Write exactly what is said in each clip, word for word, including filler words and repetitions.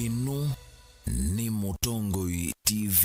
Ĩno nĩ Mũtongoi T V.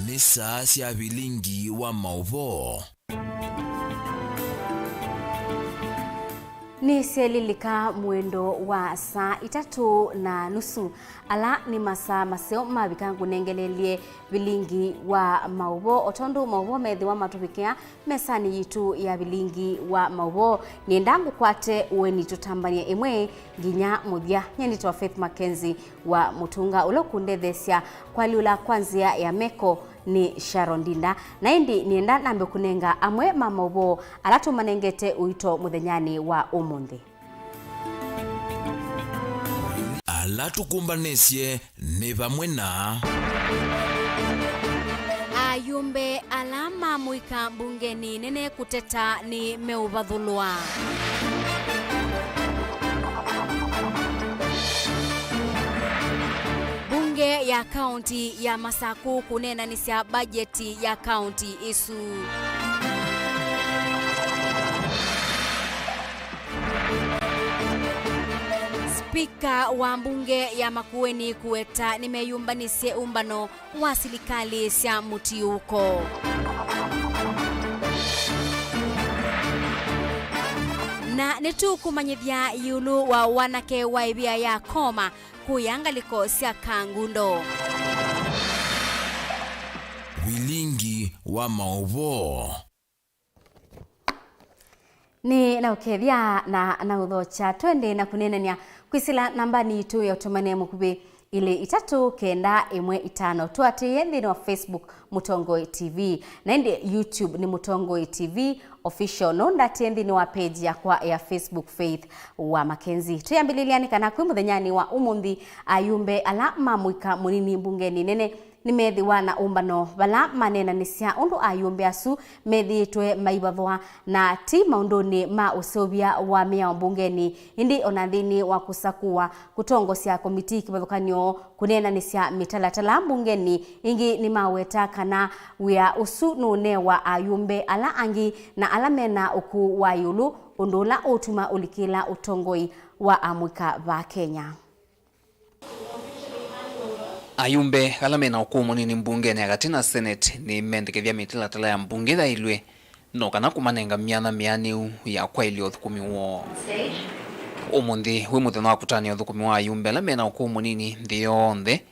Nĩ saa sya vilingi wa maũvoo. Nĩsyelilika mwendo wa saa itatũ na nusu. Ala nĩ masaa maseo mavika ngũnengelelye vilingi wa maũvoo, o tondũ maũvoo methĩwa matũvikĩa mesanĩ yitũ ya vilingi wa maũvoo. Nĩenda ngũkwate ũeni tũtambany'e ĩmwe nginya mũthya. Nyie nĩtawa Faith Mackenzie wa Mũtũnga, ũla ũkũndetheesya kwalyũla kwa nzĩa ya meko nĩ Sharon Ndinda, na ĩndĩ nĩenda nambe kũnenga amwe ma maũvoo ala tũmanengete ũito mũthenyanĩ wa ũmũnthĩ. Ala tũkũmbanĩsye nĩ vamwe na ayumbe ala mamũika mbungenĩ nene kũteta nĩ meũvathũlwa. Mbunge ya kaunti ya Masakũ kũneenanĩsya mbajeti ya kaunti ĩsu. Spika wa mbunge ya Makueni kũweta nĩmeyũmbanĩsye ũmbano wa silikalĩ sya mũtiũũko. Na nĩtũkũmanyĩthya ĩũlũ wa wanake wa ĩvĩa ya Koma kũya ngalĩko sya Kangundo. Vilingi wa maũvoo. Nĩ na ũkethya na na ũthokya twende na kũneenany'a kwĩsĩla nambanĩ yitũ ya ũtũmanĩe mũkuvĩ, ilĩ itatũ kenda ĩmwe itano. Tũatĩĩe nthĩnĩ wa Facebook Mũtongoi T V, na ĩndĩ YouTube nĩ Mũtongoi T V Official. No ndatĩe nthĩnĩ wa page yakwa ya Facebook, Faith wa Mackenzie. Twĩambĩlĩlya nĩ kana kwĩ mũthenyanĩ wa ũmũnthĩ, ayumbe ala ma mũika mũnini mbungenĩ nene nĩmeethĩwa na ũmbano vala maneenanĩsya ũndũ ayumbe asu methĩĩtwe maivathwa, na ti maũndũnĩ ma ũseũvya wa mĩao mbungenĩ, ĩndĩ o na nthĩnĩ wa kũsakũa kũtongosya komitii kĩvathũkany'o kũneenanĩsya mĩtalatala mbungenĩ. Ĩngĩ nĩmaweta kana wĩa ũsu nũũnewa ayumbe ala angĩ na ala mena ũkũũ wa ĩũlũ, ũndũ ũla ũũtuma ũlikĩla ũtongoi wa amũika va Kenya. Ayumbe ala mena ũkũũ mũnini mbungenĩ ya katĩ na Senate nĩmendekethya mĩtalatala ya mbunge yaĩlw'e no kana kũmanenga myanya mĩanĩu ya kwaĩlya ũthũkũmi woo. Ũmũnthĩ wĩ mũthenya wa kũtanĩa ũthũkũmi wa ayumbe ala mena ũkũũ mũnini nthĩ yonthe.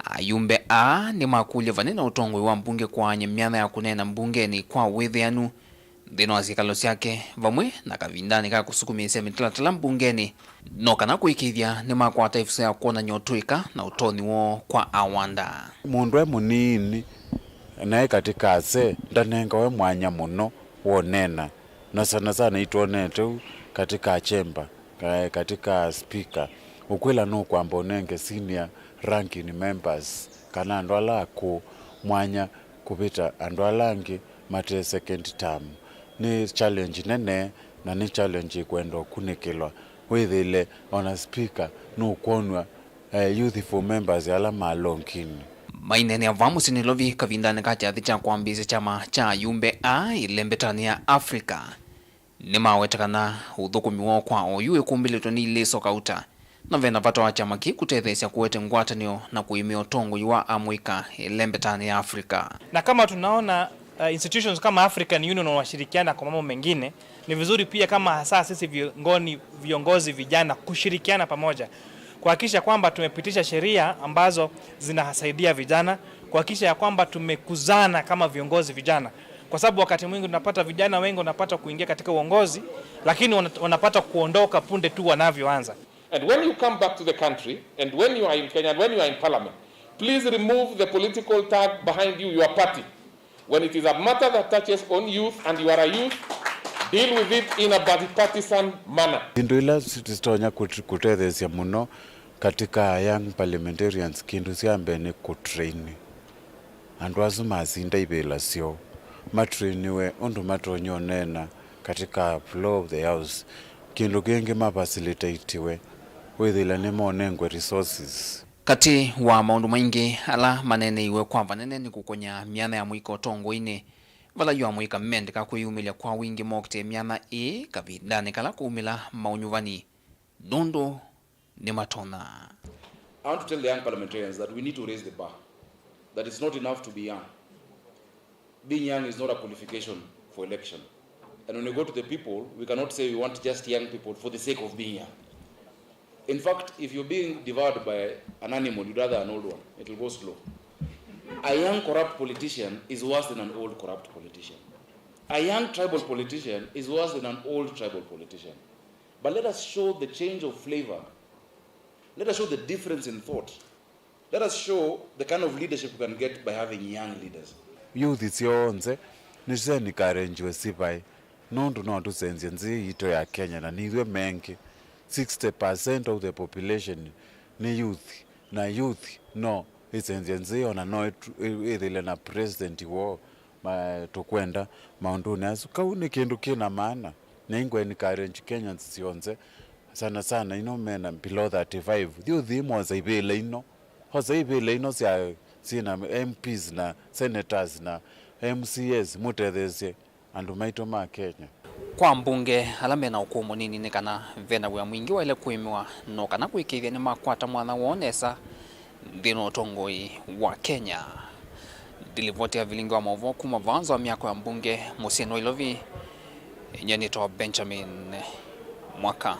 Ayumbe aa nĩmakũlya vane na ũtongoi wa mbunge kũaany'a myanya ya kũneena mbungenĩ kwa wĩthĩanu nthĩnĩ wa syĩkalo syake, vamwe na kavindanĩ ka kũsukumĩĩsya mĩtalatala mbungenĩ, no kana kũĩkĩĩthya nĩmakwata ĩvuso ya kwonany'a ũtũĩka na ũtonyi woo kwa awanda. Mũndũ e mũnini na e katĩ ka ase ndanengawe mwanya mũno wa ũneena, na sana sana itwonete ũu katĩ ka chamber, ka-, katĩ ka speaker. Ũkwĩla nũkwamba ũnenge senior ranking members kana andũ ala akũũ mwanya kũvĩta andũ ala angĩ mate second term. Nĩ challenge nene na nĩ challenge ĩkwenda ũkunĩkĩlwa. Wĩthĩle ona speaker nũkwonw'a, eh, youthful members ala ma longini. Maineenea vaa mũsyĩ Nairobi kavindanĩ ka kyathĩ kya kwambĩĩsya kyama kya ayumbe aa ĩlembetanĩ ya Africa. Nĩmaweta kana ũthũkũmi woo kwa oyu wĩkumbĩlĩtwe nĩ ilĩso kauta, na vena vata wa kyama kĩĩ kũtetheesya kũete ngwatanĩo na kũĩmĩa ũtongoi wa amũika ĩlembetanĩ ya Africa. Na kama tunaona, uh, institutions kama African Union wanashirikiana kwa mambo mengine, ni vizuri pia kama hasa sisi viongoni-, viongozi vijana kushirikiana pamoja kuhakikisha kwamba tumepitisha sheria ambazo zinasaidia vijana Kuhakikisha ya kwamba tumekuzana kama viongozi vijana, kwa sababu wakati mwingi tunapata vijana wengi wanapata kuingia katika uongozi, lakini wana-, wanapata kuondoka punde tu wanavyoanza. And when you come back to the country, and when you are in Kenya, and when you are in parliament, please remove the political tag behind you, your party. When it is a matter that touches on youth and you are a youth, deal with it in a bipartisan manner. Syĩndũ ila sitonya kũt-, kũtetheesya mũno katika young parliamentarians, kĩndũ kya mbee nĩ kũtrain andũ asu masinda ivĩla syoo, matrainiwe ũndũ matonya ũneena katika floor of the house. Kĩndũ kĩngĩ, mafacilitatiwe wĩthĩle nĩmonengwe resources. Katĩ wa maũndũ maingĩ ala maneeneiwe kwa vanene nĩ kũkony'a myanya ya mũika ũtongoinĩ, vala yu amũika mendeka kwĩyumĩlya kwa wingĩ mokite myanya ĩĩ kavindanĩ kala kwaumĩla maũnyuvani, nũndũ nĩmatonya. I want to tell the young parliamentarians that we need to raise the bar, that it's not enough to be young. Being young is not a qualification for election. And when we go to the people, we cannot say we want just young people for the sake of being young. In fact, if you're being devoured by an animal, you'd rather an old one. It will go slow. A young corrupt politician is worse than an old corrupt politician. A young tribal politician is worse than an old tribal politician. But let us show the change of flavor. Let us show the difference in thought. Let us show the kind of leadership we can get by having young leaders. Youth syonthe nĩsyenikarenjiwe sivai, nũndũ no tũsenzye nzĩ yitũ ya Kenya, na nithywe mengĩ. Sixty percent of the population nĩ youth, na youth no ĩsenzye nzĩ, ona no ĩtu-, ĩ-, ĩthĩle na president woo, ma-, tũkwenda maũndũnĩ asu. Kau nĩ kĩndũ kĩ na maana, na ingwe encourage Kenyans syonthe, sana sana ino mena below thirty-five. Thiĩ ũthi mosa ivĩla ino. Osa ivĩla ino sya, syĩna M Ps na senators na M C As, mũtetheesye andũ maitũ ma Kenya. Kwa ambunge ala mena ũkũũ mũnini nĩ kana vena wĩa mwingĩ waĩle kũĩmĩwa no kana kũĩkĩĩthya nĩmakwata mwanya woo nesa nthĩnĩ wa ũtongoi wa Kenya. Ndilivoti ya vilingi wa maũvoo kuma vaa nza wa myako ya mbunge mũsyĩnĩ wa Ilovi, nyie nĩtawa Benjamin Mwaka.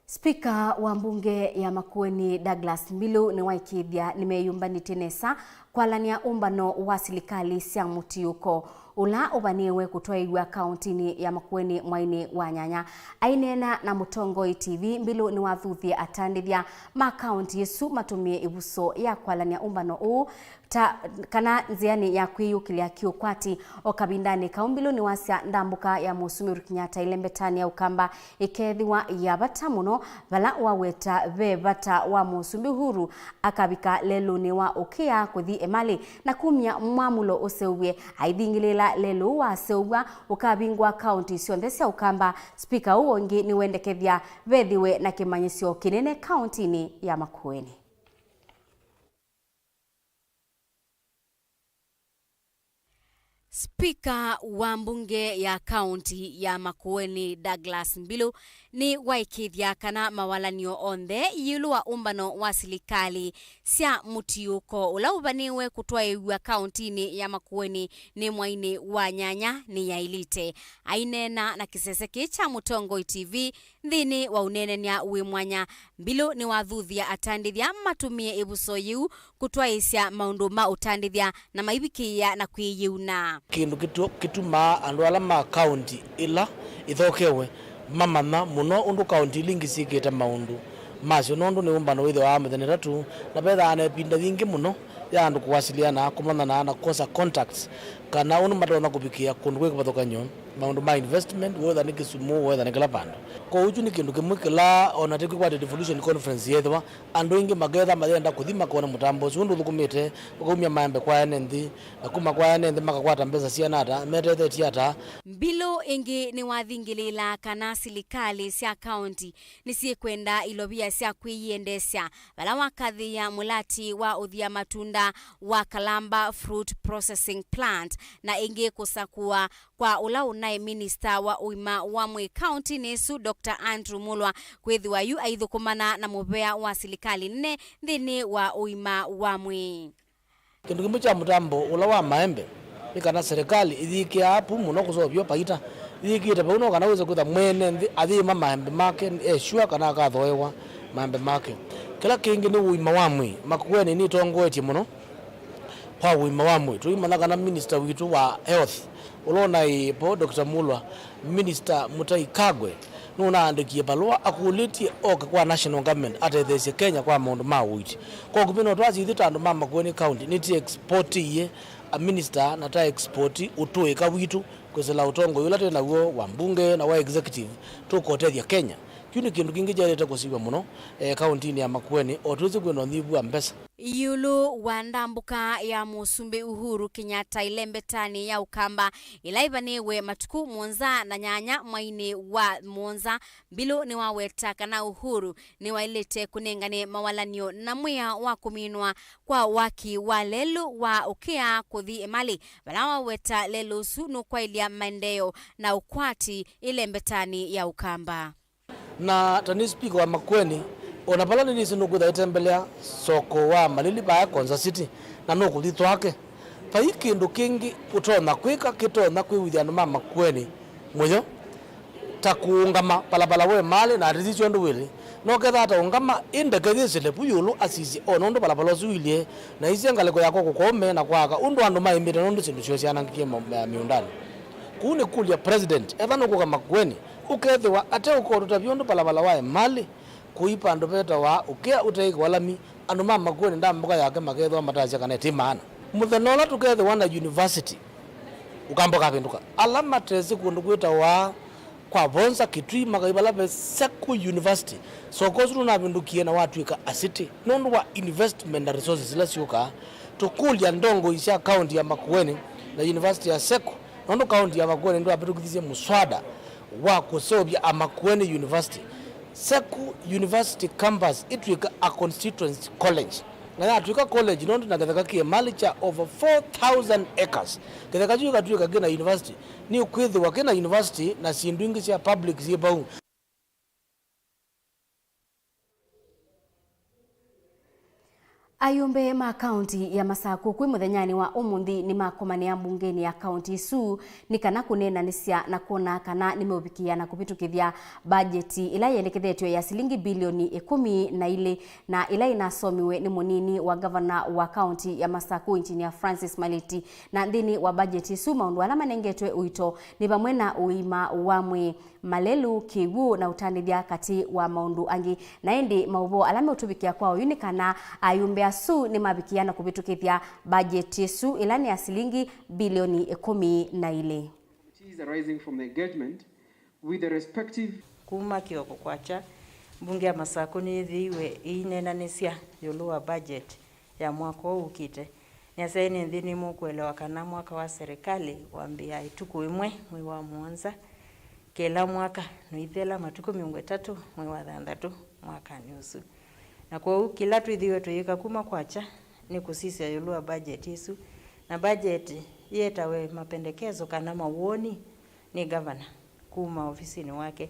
Spika wa mbunge ya Makueni Douglas Mbilu nĩwaĩkĩĩthya nĩmeyũmbanĩtye nesa kwalany'a ũmbano wa silikalĩ sya mũtiũko ũla ũvanĩĩwe kũtwaĩw'a kaũntinĩ ya Makueni mwainĩ wa nyanya. Aineena na Mũtongoi T V, Mbilu nĩwathuthie atandĩthya ma kaũnti ĩsu matũmĩe ĩvuso ya kwalany'a ũmbano ũũ ta kana nzĩanĩ ya kwĩyũkĩlya kĩũkwati. O kavindanĩ kau, Mbilu nĩwasya ndambũka ya Mũsumbĩ Uhuru Kenyatta ĩlembetanĩ ya Ũkamba ĩkeethĩwa ya vata mũno, vala waweta ve vata wa Mũsumbĩ Uhuru akavika lelũnĩ wa ũkĩa kũthi Emali na kumya mwamũlo ũseũvw'e. Aithingĩlĩĩla lelũ waseũvw'a ũkavingũa kaũnti syonthe sya Ũkamba. Spika ũũ ũngĩ nĩwendekethya vethĩwe na kĩmanyĩsyo kĩnene kaũntinĩ ya Makueni. Spika wa mbunge ya kaũnti ya Makueni, Douglas Mbilu, nĩwaĩkĩĩthya kana mawalany'o onthe ĩũlũ wa ũmbano wa silikalĩ sya mũtiũko ũla ũvanĩĩwe kũtwaĩw'a kaũntinĩ ya Makueni nĩ mwainĩ wa nyanya nĩyaĩlĩte. Aineena na kĩsese kĩĩ kya Mũtongoi T V, nthĩnĩ wa ũneenany'a wĩ mwanya, Mbilu nĩwathuthie atandĩthya matũmĩe ĩvuso yĩu kũtwaĩĩsya maũndũ ma ũtandĩthya na maivikĩĩa na kwĩyĩuna. Kĩndũ kĩtu-, kĩtumaa andũ ala ma kaũnti ĩla ĩthokewe mamanya mũno ũndũ kaũnti ila ingĩ syĩkĩte maũndũ masyo, nũndũ nĩ ũmbano wĩthĩawa mĩthenya ĩtatũ, na vethaa na ĩvinda yingĩ mũno ya andũ kũwasiliana, kũmanyana na kũkosa contacts, kana ũndũ matonya kũvikĩa kũndũ kwĩ kĩvathũkany'o, maũndũ ma investment, whether nĩ Kisumu, whether nĩ kĩla vandũ. Kwoou kyu nĩ kĩndũ kĩmwe kĩla ona tĩkwĩkwatya devolution conference yeethĩwa, andũ aingĩ maketha mayenda kũthi makone mũtambo ũsu ũndũ ũthũkũmĩte, makaumya maembe kwa ene nthĩ, na kuma kwa ene nthĩ makakwata mbesa siana ata, metethetye ata. Mbilu ĩngĩ nĩwathingĩlĩĩla kana silikalĩ sya kaũnti nĩsyĩkwenda ilovia sya kwĩyĩendeesya, vala wakathĩĩa mũlati wa ũthia matunda wa Kalamba Fruit Processing Plant, na ĩngĩ kũsakũa kwa ũla ũnaĩ minista wa ũima wa mwĩĩ kaũntinĩ ĩsu, Doctor Andrew Mulwa, kwĩthĩwa yu aithũkũmana na mũvea wa silikalĩ nene nthĩnĩ wa ũima wa mwĩĩ. Kĩndũ kĩmwe kya mũtambo ũla wa maembe nĩ kana serikali ĩyĩkĩaa apu mũno kũseũvya paita. Ĩyĩkĩĩte vau no kana wĩse kwĩtha mwene nthĩ ayĩĩma maembe make, e sure kana akathooewa maembe make. Kĩla kĩngĩ nĩ ũima wa mwĩĩ. Makueni nĩtongoetye mũno kwa ũima wa mwĩĩ. Tũimanya kana minister witũ wa health, ũla ũnaĩ po, Doctor Mulwa, Minister Mutahi Kagwe, nũnaandĩkie valũa akũlĩtye oke kwa national government atetheesye Kenya kwa maũndũ ma ũiiti. Kwa ũkuvĩ, no twasisye ta andũ ma Makueni County, nĩtũexportie a minister na ta export ũtũĩka witũ kwĩsĩla ũtongoi ũla twĩ naw'o wa mbunge na wa executive, tũkotethya Kenya. Kyu nĩ kĩndũ kĩngĩ kyaĩlĩte kũsiw'a mũno, eh, kauntinĩ ya Makueni, o twĩsĩ kwĩ na ũnyivu wa mbesa. Ĩũlũ wa ndambũka ya Mũsumbĩ Uhuru Kenyatta ĩlembetanĩ ya Ũkamba, ĩla ĩvanĩĩwe matukũ mũonza na nyanya mweinĩ wa mũonza, Mbilu nĩwaweta kana Uhuru nĩwaĩlĩte kũnengane mawalan'yo na mwĩao wa kũminwa kwa waki wa lelũ wa ũkĩa kũthi Emali, vala waweta lelũ ũsu nũkwaĩlya maendeeo na ũkwati ĩlembetanĩ ya Ũkamba. Na ta nĩ spika wa Makueni, o na vala nĩnĩsĩ nũkwĩtha ĩtembelea soko wa Malili vaya Konza City, na nũkũthi twake. Vai kĩndũ kĩngĩ ũtonya kwĩka kĩtonya kwĩw'ĩthya andũ ma Makueni mũyo, ta kũũngama valava wa Emali na atĩsisya ũndũ wĩlĩ. No kethaa ta ũngama ĩ ndeke yĩsĩle vu ĩũlũ asisye o nũndũ valava ũsu ũilyĩ, na aisye ngalĩko yakwa kũkome na kwaka ũndũ andũ maĩmĩte nũndũ syĩndũ syoo syanangĩkie ma-, ma-, mĩũndanĩ. Kũu nĩ kũlya President, ethwa nũkũka Makueni, ũkethĩwa ate ũkotũtavya ũndũ valava wa Emali kũi vandũ vetawa ũkĩa ũteĩkĩwa lami, andũ ma Makueni ndambũka yake makethĩwa matasya kana ĩtĩ maana. Mũthenya ũla tũkethĩwa na university, Ũkamba ũkavĩndũka. Ala matesĩ kũndũ kwĩtawa kwa Vonza Kitui, makai vala ve Seku University, soko ũsu nũnavĩndũkie na watw'ĩka a city nũndũ wa investment na resources ila syũkaa. Tũkũlya ndongoi sya kaunti ya Makueni na University ya Seku, nũndũ kaunti ya Makueni ndwavĩtũkithisye mũswada wa kũseũvya a Makueni University. Seku University Campus ĩtw'ĩka a constituency college, na yatw'ĩka college nũndũ na kĩtheka kĩ Emali kya over four thousand acres. Kĩtheka kyu kĩkatw'ĩka kĩna university, nĩkwĩthĩwa kĩna university na syĩndũ ingĩ sya public syĩ vau. Ayũmbe ma kaunti ya Masakũ kwĩ mũthenyanĩ wa ũmũnthĩ nĩmakomanĩa mbungenĩ ya kaunti ĩsu nĩ kana kũneenanĩsya na kwona kana nĩmeũvikĩĩa na kũvĩtũkĩthya mbajeti ĩla yendekethetw'e ya silingi bilioni ĩkũmi na ilĩ, na ĩla ĩnasomiwe nĩ mũnini wa ngavana wa kaunti ya Masakũ, Engineer Francis Maliti. Na nthĩnĩ wa mbajeti ĩsu, maũndũ ala manengetwe ũito nĩ vamwe na ũima wa mwĩĩ, malelũ, kĩw'ũ na ũtandĩthya, katĩ wa maũndũ angĩ. Na ĩndĩ maũvoo ala meũtũvikĩa kwa oyu nĩ kana ayũmbe asu nĩmavikĩa na kũvĩtũkĩthya mbajeti ĩsu ĩla nĩ ya silingi bilioni ĩkũmi na ilĩ. Committees arising from the engagement with the respective. Kuma kĩoko kwakya, mbunge ya Masakũ nĩyĩthĩiwe ĩineenanĩsya ĩũlũ wa budget ya mwaka ũũ ũkĩte. Nĩasyaĩe, nĩ nthĩ nĩmũkũelewa kana mwaka wa serikali wambĩĩaa ĩtukũ ĩmwe mwei wa mũonza kĩla mwaka, na ũithela matukũ mĩongo ĩtatũ mwei wa thanthatũ mwakanĩ ũsu. Na kwoou kĩla twĩthĩiwe tũyĩka kuma kwakya nĩ kũsisya ĩũlũ wa budget ĩsu, na budget yĩetawe mapendekezo kana mawoni nĩ ngavana kuma ofisinĩ wake,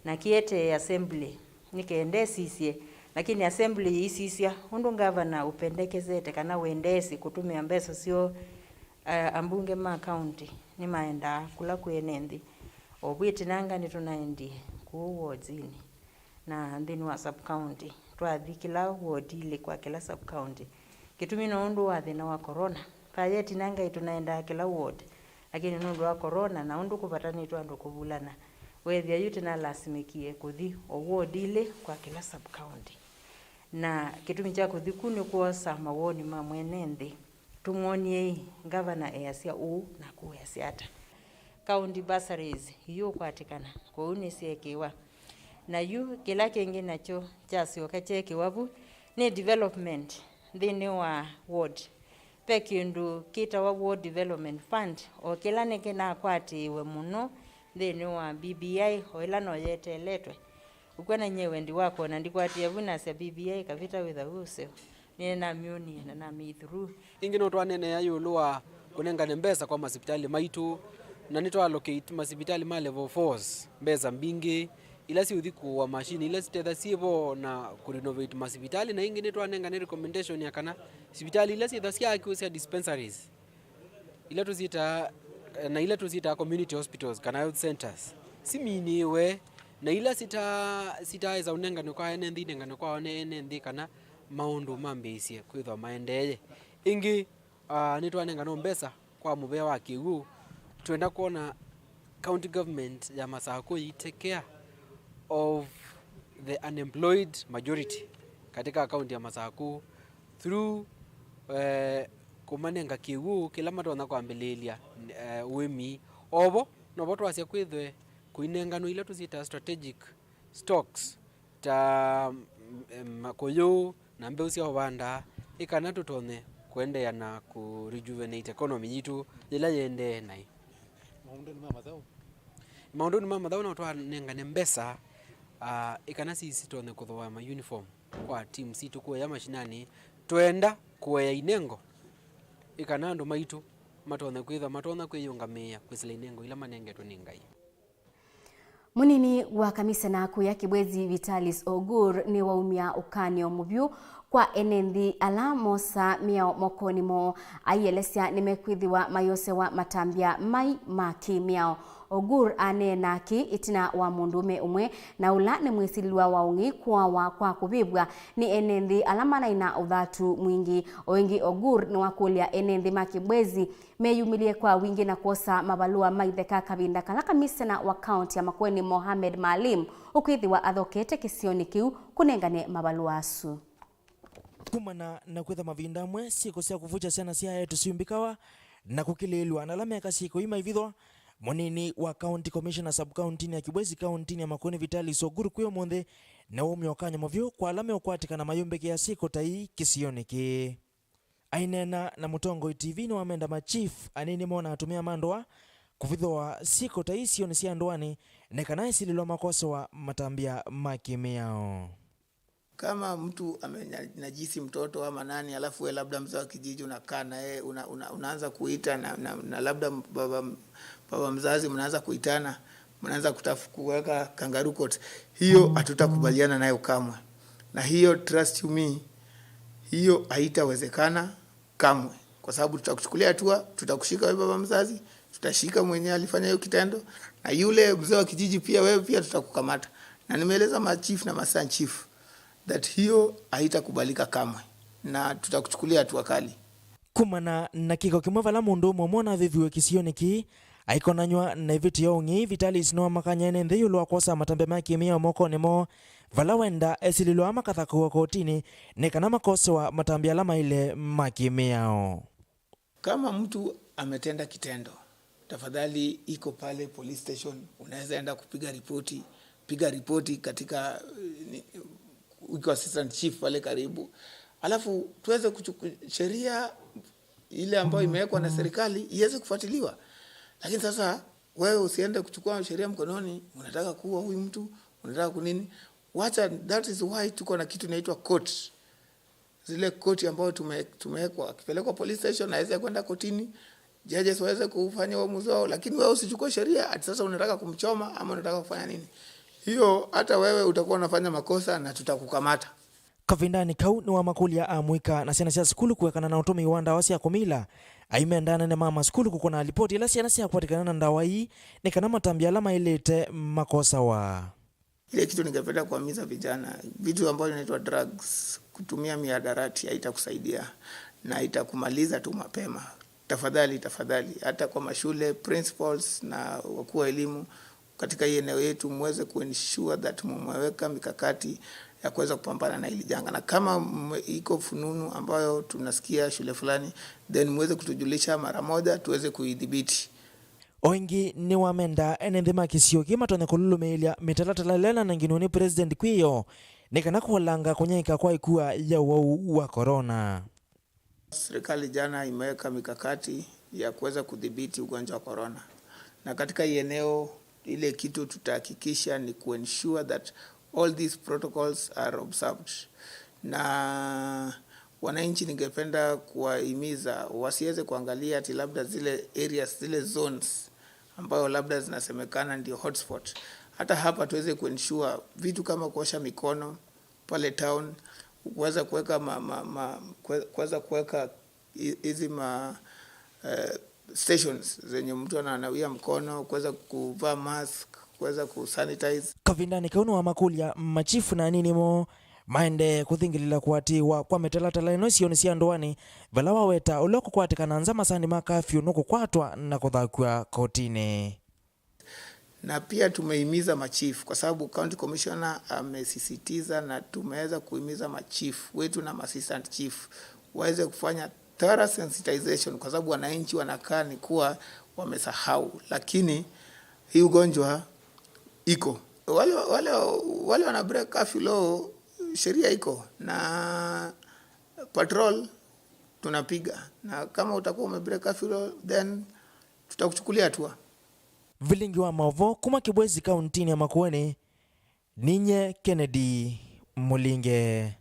na kĩetee assembly nĩ kenda ĩsisye, lakini assembly yĩisisya ũndũ ngavana ũpendekezete kana wendeesĩ kũtũmĩa mbesa syoo. A-, ambunge ma kaunti nĩmaendaa kũla kwĩ ene nthĩ. O vu ĩtinanga nĩtũnaendie kũu wodinĩ na nthĩnĩ wa sub county. Twathi kĩla ward ilĩ kwa kĩla sub county. Kĩtumi no ũndũ wa thĩna wa corona. Vaya ĩtinanga ĩtũnaendaa kĩla ward, lakini nũndũ wa corona na ũndũ kũvatanĩtwe andũ kũvulana, weethĩa yu tĩnalasimĩkie kũthi o ward ilĩ kwa kĩla sub county. Na kĩtumi kya kũthi ku nĩ kwosa mawoni ma mwene nthĩ, tũmwony'ei ngavana easya ũu na kũeasya ata. County bursaries iyũkwatĩkana, kwoou nĩsyeekĩwa. Na yu kĩla kĩngĩ nakyo kyasyoka kyeekĩwa vu nĩ development nthĩnĩ wa ward. Ve kĩndũ kĩtawa Ward Development Fund, o kĩla nĩkĩnakwatĩĩwe mũno nthĩnĩ wa B B I, o ĩla no yeteeletwe. Ũkw'a na nyie wendi wakwa, na ndikwatĩĩa vu nasya B B I ĩkavĩta wĩthwa wĩ ũseo. Nĩnamyũnie na namĩithuruu. Ĩngĩ no twaneenea ĩũlũ wa kũnengane mbesa kwa masivitalĩ maitũ, na nĩtwa allocate masivitalĩ ma level fours mbesa mbingĩ, ila siũthi kũũa mashini ila sitethasya syĩ vo na kũrenovate masivitalĩ, na ĩngĩ nĩtwanengane recommendation ya kana sivitalĩ ila syĩthwa syaakiwe sya dispensaries, ila tũsyĩtaa, na ila tũsyĩtaa community hospitals kana health centers, siminĩĩwe, na ila sita-, sitaaĩsa ũnengane kwa ene nthĩ, inengane kwa one ene nthĩ, kana maũndũ mambĩĩsye kwĩthwa maendeeye. Ĩngĩ, Ah, nĩtwanenganwa mbesa kwa mũvea wa kĩw'ũ. Twenda kwona county government ya Masakũ ĩi take care of the unemployed majority katika kaunti ya Masakũ through, eh, kũmanenga kĩw'ũ kĩla matonya kwambĩlĩĩlya, eh, ũĩmi. Ovo novo twasya kwĩthwe kũinenganwa ila tũsyĩtaa strategic stocks ta, mm, makũyũ na mbeũ sya ũvanda, ĩ kana tũtonye kũendeea na kũ rejuvenate economy yitũ yĩla yĩendee naĩ. Maũndũnĩ ma mathaũ. Maũndũnĩ ma mathaũ no twanengane mbesa, ah, ĩ kana si sitonye kũthooa ma uniform kwa team sitũ kũea mashinani. Twenda kũea inengo ĩ kana andũ maitũ matonye kwĩthwa matonya kwĩyũngamĩĩa kwĩsĩla inengo ila manengetwe nĩ Ngai. Mũnini wa kamisena kũya Kibwezi, Vitalis Ogur, nĩwaumya ũkany'o mũvyũ kwa ene nthĩ ala mosaa mĩao mokonĩ moo, aielesya nĩmekwĩthĩwa mayosewa matambya mai ma kĩ-mĩao. Ogur aneena kĩĩ ĩtina wa mũndũũme ũmwe na ũla nĩ mwĩsilĩlwa wa ũng'ei kũawa kwa kũvĩvw'a nĩ ene nthĩ ala manaĩ na ũthatu mwingĩ. O ĩngĩ, Ogur nĩwakũlya ene nthĩ ma Kibwezi meyumĩlye kwa wingĩ na kwosa mavalũa ma itheka kavinda kala kamisena wa kaunti ya Makueni Mohamed Maalim ũkwĩthĩwa athokete kĩsionĩ kĩu kũnengane mavalũa asu. Kumana na kwĩtha mavinda amwe syĩko sya kũvukya syana sya aetu syumbĩkawa na kũkilĩĩlw'a na ala meka syĩko ii maivithwa, mũnini wa County Commissioner sub-county-inĩ ya Kibwezi kaunti-inĩ ya Makueni Vitalis Ogur kwĩ ũmũnthĩ nĩwaumya ũkany'o mũvyũ kwa ala meũkwatĩkana mayumbĩkĩa syĩko ta ii kĩsionĩ kĩĩ. Aineena na Mũtongoi T V nĩwamenda ma chief anini moo na atumĩa ma ndũa kũvithũa syĩko ta ii sionĩ sya ndũanĩ nĩ kana esilĩlwa makosewa matambya ma kĩmĩao. Kama mtu amenajisi mtoto ama nani, alafu we labda mzee wa kijiji unakaa na yeye, una, una, unaanza kuita na, na, na labda baba, baba mzazi mnaanza kuitana, mnaanza kutafu-, kuweka kangaroo court, hiyo hatutakubaliana nayo kamwe, na hiyo, trust you me, hiyo haitawezekana kamwe, kwa sababu tutakuchukulia hatua, tutakushika wewe baba mzazi, tutashika mwenye alifanya hiyo kitendo, na yule mzee wa kijiji pia, wewe pia tutakukamata. Na nimeeleza ma chief na ma assistant chief that hiyo haitakubalika kamwe, na tutakuchukulia hatua kali. Kumana na kĩko kĩmwe vala mũndũũme ũmwe ũnavĩviwe kĩsionĩ kĩĩ aikonanyw'a na ĩvĩtyo ya ũng'ei, Vitalis nĩwamakany'a ene nthĩ ĩũlũ wa kwosa matambya ma kĩmĩao mokonĩ moo, vala wenda esilĩlwa makathakũwa kotinĩ nĩ kana makosewa matambya ala maĩle ma kĩmĩao. Kama mtu ametenda kitendo, tafadhali iko pale police station, unaweza enda kupiga ripoti, piga ripoti katika, eh, ni-, iko assistant chief pale karibu. Alafu tuweze kuchuku-, sheria ile ambayo imewekwa na serikali iweze kufuatiliwa. Lakini sasa wewe usiende kuchukua sheria mkononi, unataka kuua huyu mtu, unataka kunini? Wacha, that is why tuko na kitu inaitwa court. Zile koti ambayo tume-, tumewekwa, akipelekwa police station, aweze kwenda kotini, judges waweze kufanya uamuzi wao, lakini wewe usichukue sheria ati sasa unataka kumchoma ama unataka kufanya nini. Hiyo hata wewe utakuwa unafanya makosa na tutakukamata. Kavindanĩ kau nĩwamakũlya amũika na syana sya sukulu kũekana na ũtũmĩi wa ndawa sya kũmila, aimenda anene ma masukulu kũkũna lipoti ila syana syakwatĩkana na ndawa ii nĩ kana matambya ala maĩlĩte makosawa. Ile kitu ningependa kuhimiza vijana, vitu ambavyo vinaitwa drugs, kutumia mihadarati haitakusaidia na itakumaliza tu mapema. Tafadhali, tafadhali, hata kwa mashule, principals na wakuu wa elimu katika hii eneo yetu, muweze kuensure that mumeweka mikakati ya kuweza kupambana na hili janga. Na kama mwe-, iko fununu ambayo tunasikia shule fulani, then muweze kutujulisha mara moja tuweze kuidhibiti. O ĩngĩ nĩwamenda ene nthĩ ma kĩsio kĩĩ matonya kũlũlũmĩĩlya mĩtalatala ĩla ĩnanenginwe nĩ President kwĩyo nĩ kana kũolanga kũnyaĩĩka kwa ĩkua ya ũwau wa corona. Serikali jana imeweka mikakati ya kuweza kudhibiti ugonjwa wa corona. Na katika hii eneo, ile kitu tutahakikisha ni kuensure that all these protocols are observed. Na wananchi, ningependa kuwahimiza wasiweze kuangalia ati labda zile areas, zile zones ambayo labda zinasemekana ndio hotspot. Hata hapa tuweze kuensure vitu kama kuosha mikono pale town, kuweza kuweka ma-, ma-, ma-, kue-, kuweza kuweka hi-, hizi ma, eh, stations zenye mtu ananawia mkono, kuweza kuvaa mask, kuweza kusanitize. Kavindanĩ kau nĩwamakũlya machifu na anini moo Maendee kũthingĩlĩla kũatĩĩwa kwa mĩtalatala ĩno isionĩ sya ndũanĩ, vala waweta ũla ũkũkwatĩkana nza masaanĩ ma kafyu nũkũkwatwa na kũthakw'a kotinĩ. Na pia tumehimiza machief, kwa sababu county commissioner amesisitiza, na tumeweza kuhimiza machief wetu na assistant chief waweze kufanya thorough sensitization, kwa sababu wananchi wanakaa ni kuwa wamesahau, lakini hii ugonjwa iko. Wale, wale, wale wana break curfew leo, sheria iko na patrol tunapiga, na kama utakuwa ume break curfew leo, then tutakuchukulia hatua. Vilingi wa maũvoo kuma Kibwezi kauntinĩ ya Makueni, ninye Kennedy Mulinge.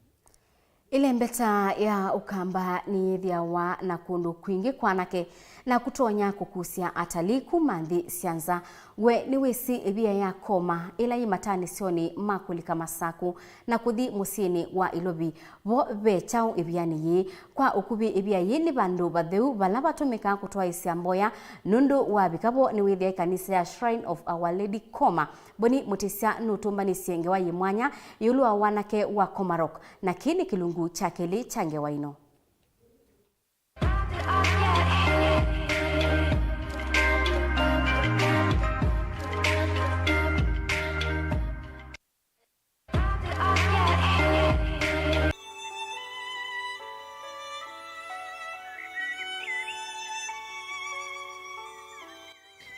Ĩlembeta ya Ũkamba nĩyĩthĩawa na kũndũ kwingĩ kwa anake na kũtonya kũkusya atalii kuma nthĩ sya nza. We nĩwĩsĩ ĩvia ya Koma ĩla yĩ matanĩsyonĩ ma kũlika Masakũ na kũthi mũsyĩnĩ wa Ilovi? Vo ve kyaũ ĩvianĩ yĩĩ? Kwa ũkuvĩ, ĩvia yĩĩ nĩ vandũ vatheu vala vatũmĩkaa kũtwaĩsya mboya. Nũndũ wavika vo, nĩwĩthĩa ĩkanisa ya Shrine of Our Lady Koma, Boni Mũtĩsya nũtũmbanĩsye ngewa yĩ mwanya ĩũlũ wa wanake wa Komarok, na kĩĩ nĩ kĩlungu kya kelĩ kya ngewa ĩno.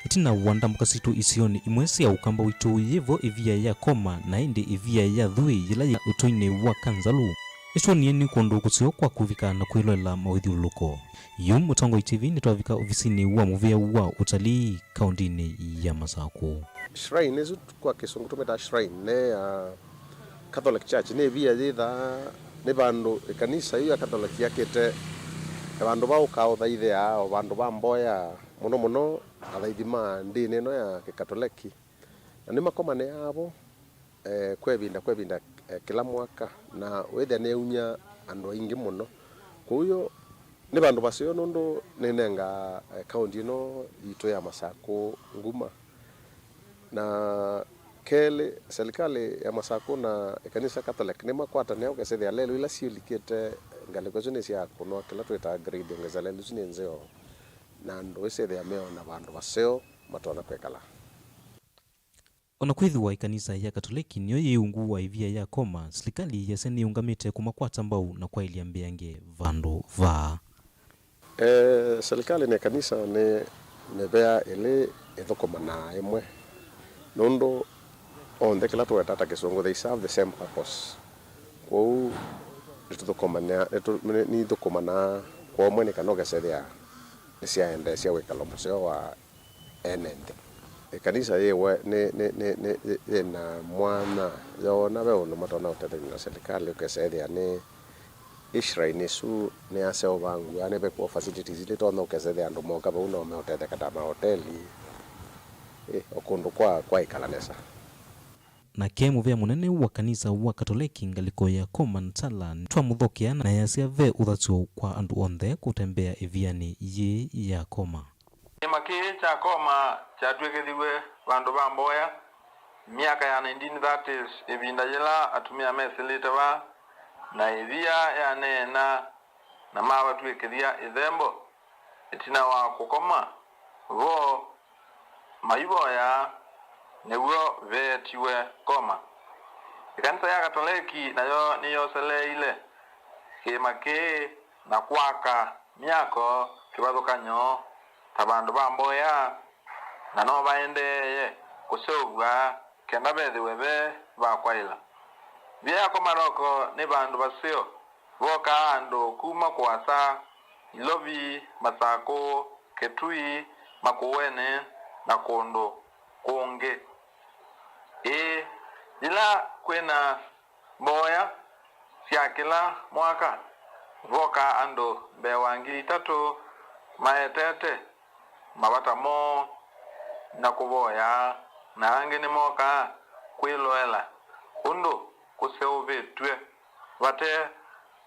Ĩtina wa ndambũka sitũ isionĩ imwe sya Ũkamba witũ, yĩvo ĩvia ya Koma, na ĩndĩ ĩvia ya Thui yĩla yĩ ũtũinĩ wa Kanzalu, nĩtwonie nĩ kũndũ kũseo kwa kũvika na kwĩloela mawĩthyũlũlũko. Yu Mũtongoi T V nĩtwavika ovisinĩ wa mũvĩa wa ũtalii kaũntinĩ ya Masakũ. Shrine, ĩsu kwa Kĩsũngũ tũmĩtaa shrine, nĩ ya Catholic Church, nĩ ĩvia yĩthaa, nĩ vandũ ĩkanisa yu ya Catholic yakĩte, na vandũ va ũkaa ũthaithĩa, o vandũ va mboya, mũno mũno athaithi ma ndĩni ĩno ya Kĩkatoleki. Na nĩmakomanĩaa vo, eh, kwa ĩvinda, kwa ĩvinda, eh, kĩla mwaka, na wĩthĩa nĩyaumya andũ aingĩ mũno. Kwoou nĩ vandũ vaseo nũndũ nĩnengaa, eh, kaũnti ĩno yitũ ya Masakũ nguma. Na kelĩ, serikali ya Masakũ na ĩkanisa Catholic nĩmakwatanĩa ũkesethĩa lelũ ila syĩlikĩte ngalĩko ĩsu nĩ sya kũnwa kĩla twĩtaa grade, ũngesa lelũ ĩsu nĩ nzeo, na andũ ĩsethĩa meona vandũ vaseo matonya kwĩkala. O na kwĩthĩwa ĩkanisa ya Katoleki nĩyo yĩ ungu wa ĩvia ya Koma, silikalĩ yasya nĩyĩũngamĩte kũmakwata mbau na kwaĩlya mbeange vandũ vaa. Eh, silikalĩ na ĩkanisa nĩ mĩvea ĩlĩ ĩthũkũmanaa ĩmwe, nũndũ onthe kĩla tũwetaa ta Kĩsũngũ, they serve the same purpose. Kwoou nĩtũthũkũmanĩa, nĩtũ-, nĩ-, nĩithũkũmanaa kwa ũmwe nĩ kana ũkesethĩa nĩsyaendeesya wĩkalo mũseo wa ene nthĩ. Ĩkanisa yĩwe nĩ, nĩ, nĩ, nĩ, yĩ na mwanya yoona ve ũndũ matonya ũtethany'a na silikalĩ, ũkesa ĩthĩa nĩ ĩ shrine ĩsu nĩyaseũvangw'a, nĩvekwa facilities ila itonya ũkesa ĩthĩa andũ moka vau no meũtetheka ta mahoteli, ĩ, o kũndũ kwa, kwa ĩkala nesa. Nake mũvĩa mũnene wa kanisa wa Katoleki ngalĩko ya Koma, Natala, nĩtwamũthokea na yasya ve ũthatyo kwa andũ onthe kũtembea ĩvianĩ yĩĩ ya Koma. Kĩĩma kĩĩ kya Koma kyatw'ĩkĩthiw'e vandũ va mboya myaka ya nineteen thirties, ĩvinda yĩla atumĩa mesĩlĩte vaa, na ĩvia yaneena na mavatw'ĩkĩthya ĩthembo ĩtina wa kũkoma vo maivoya, nĩw'o veetiwe Koma. Ĩkanisa ya Katoleki nayo nĩyoseleeile kĩĩma kĩĩ na kwaka myako kĩvathũkany'o ta vandũ va mboya, na no vaendeeye kũseũvw'a kenda vethĩwe ve va kwaĩla. Ĩvia ya Komarok nĩ vandũ vaseo vokaa andũ kuma kũasa, Ilovi, Masakũ, Kitui, Makueni, na kũndũ kũngĩ. Ĩĩ, yĩla kwĩna mboya sya kĩla mwaka, vokaa andũ mbee wa ngili itatũ maetete mavata moo na kũvoya, na angĩ nĩmokaa kwĩloela ũndũ kũseũvĩtw'e vate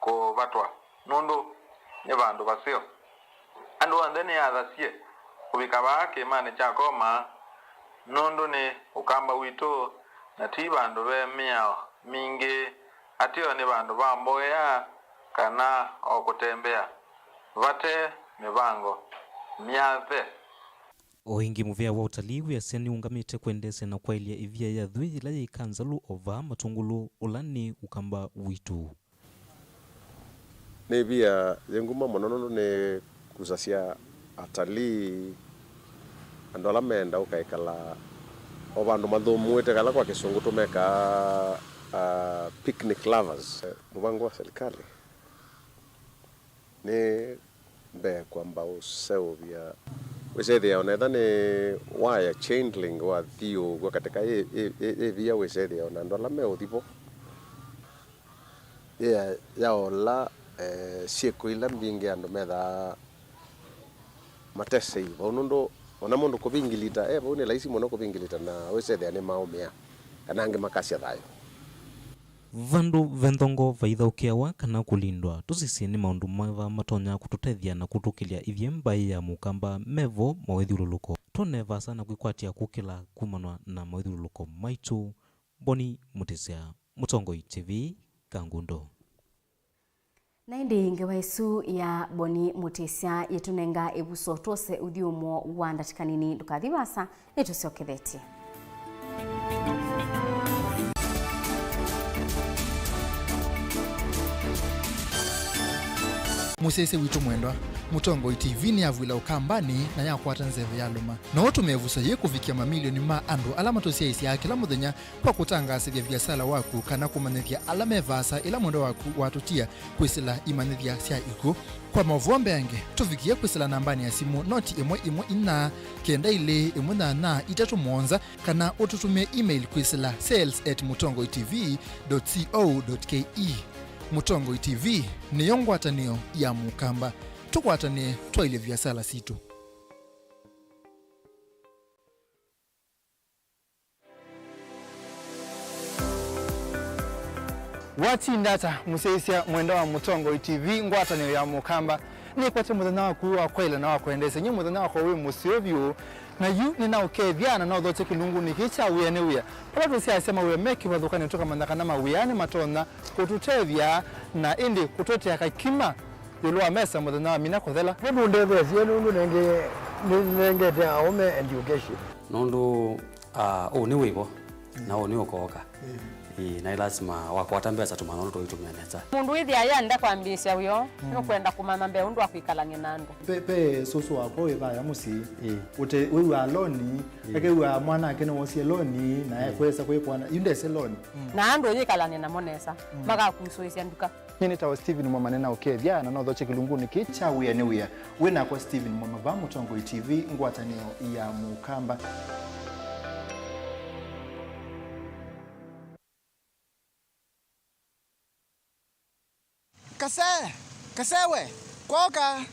kũvatwa, nũndũ nĩ vandũ vaseo. Andũ onthe nĩ athasye kũvika vaa kĩĩmanĩ kya Koma, nũndũ nĩ Ũkamba witũ, na ti vandũ ve mĩao mingĩ Ateo nĩ vandũ va mboya kana o kũtembea vate mĩvango myathe. O ĩngĩ, mũvĩa wa ũtalii wĩasya nĩũngamĩte kwendeesya na kwaĩlya ĩvia ya thwii yĩla yĩ Kanzalu o vaa Matũngũlũ, ũla nĩ Ũkamba witũ. Nĩ ĩvia yĩ nguma mũno nũndũ nĩkusasya atalii, andũ ala menda ũkaĩkala o vandũ mathũmũĩte, kala kwa Kĩsũngũ tũmekaa, ah, picnic lovers. Mũvango wa serikali nĩ mbee kwamba ũseũvya, wĩsethĩa ona ethĩwa nĩ waya, chain link wathi ũkw'a katĩka ĩ, ĩ, ĩ, ĩvia, wĩsethĩa ona andũ ala meũthi vo. Ĩ ya, ya ola, eh, syĩko ila mbingĩ andũ methaa matesei vau, nũndũ ona mũndũ kũvingilita e vau nĩ laisi mũno kũvingilita, na wĩsethĩa nĩmaũmĩa kana angĩ makasya thayũ. Vandũ ve nthongo vaithaũkĩawa kana kũlindwa, tũsisye nĩ maũndũ meva matonya kũtũtethya na kũtũkĩlya ithyĩ mbaĩ ya Mũkamba mevo mawĩthyũlũlũko. Twone vaasa na kwĩkwatya kũkĩla kumanwa na mawĩthyũlũlũko maitũ. Boni Mũtĩsya, Mũtongoi T V, Kangundo. Na ĩndĩ ngewa ĩsu ya Boni Mũtĩsya yĩtũnenga ĩvuso twose ũthyũmũo wa ndatĩka nini. Ndũkathi vaasa, nĩtũsyokethetye. Mũsyaĩĩsya witũ mwendwa, Mũtongoi T V nĩyavw'ĩla Ũkambanĩ na yakwata nzeve yalũma. No ũtũme ĩvuso yĩĩ kũvikĩa mamilioni ma andũ ala matũsyaĩĩsyaa kĩla mũthenya kwa kũtangaasĩthya viasala waku kana kũmanyĩthya ala me vaasa ĩla mwendwa waku watũtia kwĩsĩla imanyĩthya sya ikw'ũ. Kwa maũvoo mbeange, tũvikĩe kwĩsĩla nambanĩ ya simũ noti ĩmwe ĩmwe inya kenda ilĩ ĩmwe nyanya itatũ mũonza, kana ũtũtũmĩe email kwĩsĩla sales at mũtongoi T V dot co dot K E. Mũtongoi T V nĩyo ngwatanĩo ya Mũkamba. Tũkwatanĩe twaĩlye viasala sitũ. Watinda ata, mũsyaĩĩsya mwendwa wa Mũtongoi T V, ngwatanĩo ya Mũkamba? Nĩkwete mũthenya waku wa kwaĩla na wa kwendeesya. Nyie mũthenya wakwa wĩ mũseo vyũ, na yu nĩnaũkethya na naũthokya kĩlungunĩ kĩĩ kya wĩa nĩ wĩa. Vala tũsyaasya mawĩa me kĩvathũkanĩo, tũkamanya kana mawĩanĩ matonya kũtũtethya na ĩndĩ kũtũetea kakima ĩũlũ wa mesa mũthenya wa mina kũthela. Nũndũ ũndetheesye, nũndũ nenge-, nĩnengete aũme education. Nũndũ, ah, ũnĩ wĩvo, na ũnĩ ũkooka. Ĩĩ, na ĩ lasima wakwata mbesa tũmanya ũndũ tũitũmĩa nesa. Mũndũ wĩthĩa yenda kwambĩĩsya wĩoo, nũkwenda kũmanya mbee ũndũ wa kwĩkalany'a na andũ. Pe, pe sũsũ wakwa wĩ vaya mũsyĩ. Ĩĩ. Ũte, wĩw'aa loni, akew'aa mwana ake nĩwosie loni, na ekwesa kwĩkwana, yu ndese loni. Na andũ yĩkalany'a namo nesa, makakusũĩsya nduka. Nyie nĩtawa Stephen Mwama, nĩnaũkethya na nothokye kĩlungunĩ kĩĩ kya wĩa nĩ wĩa. Wĩ nakwa Stephen Mwama vaa Mũtongoi T V, ngwatanĩo ya Mũkamba. Kase, kase we, kwoka.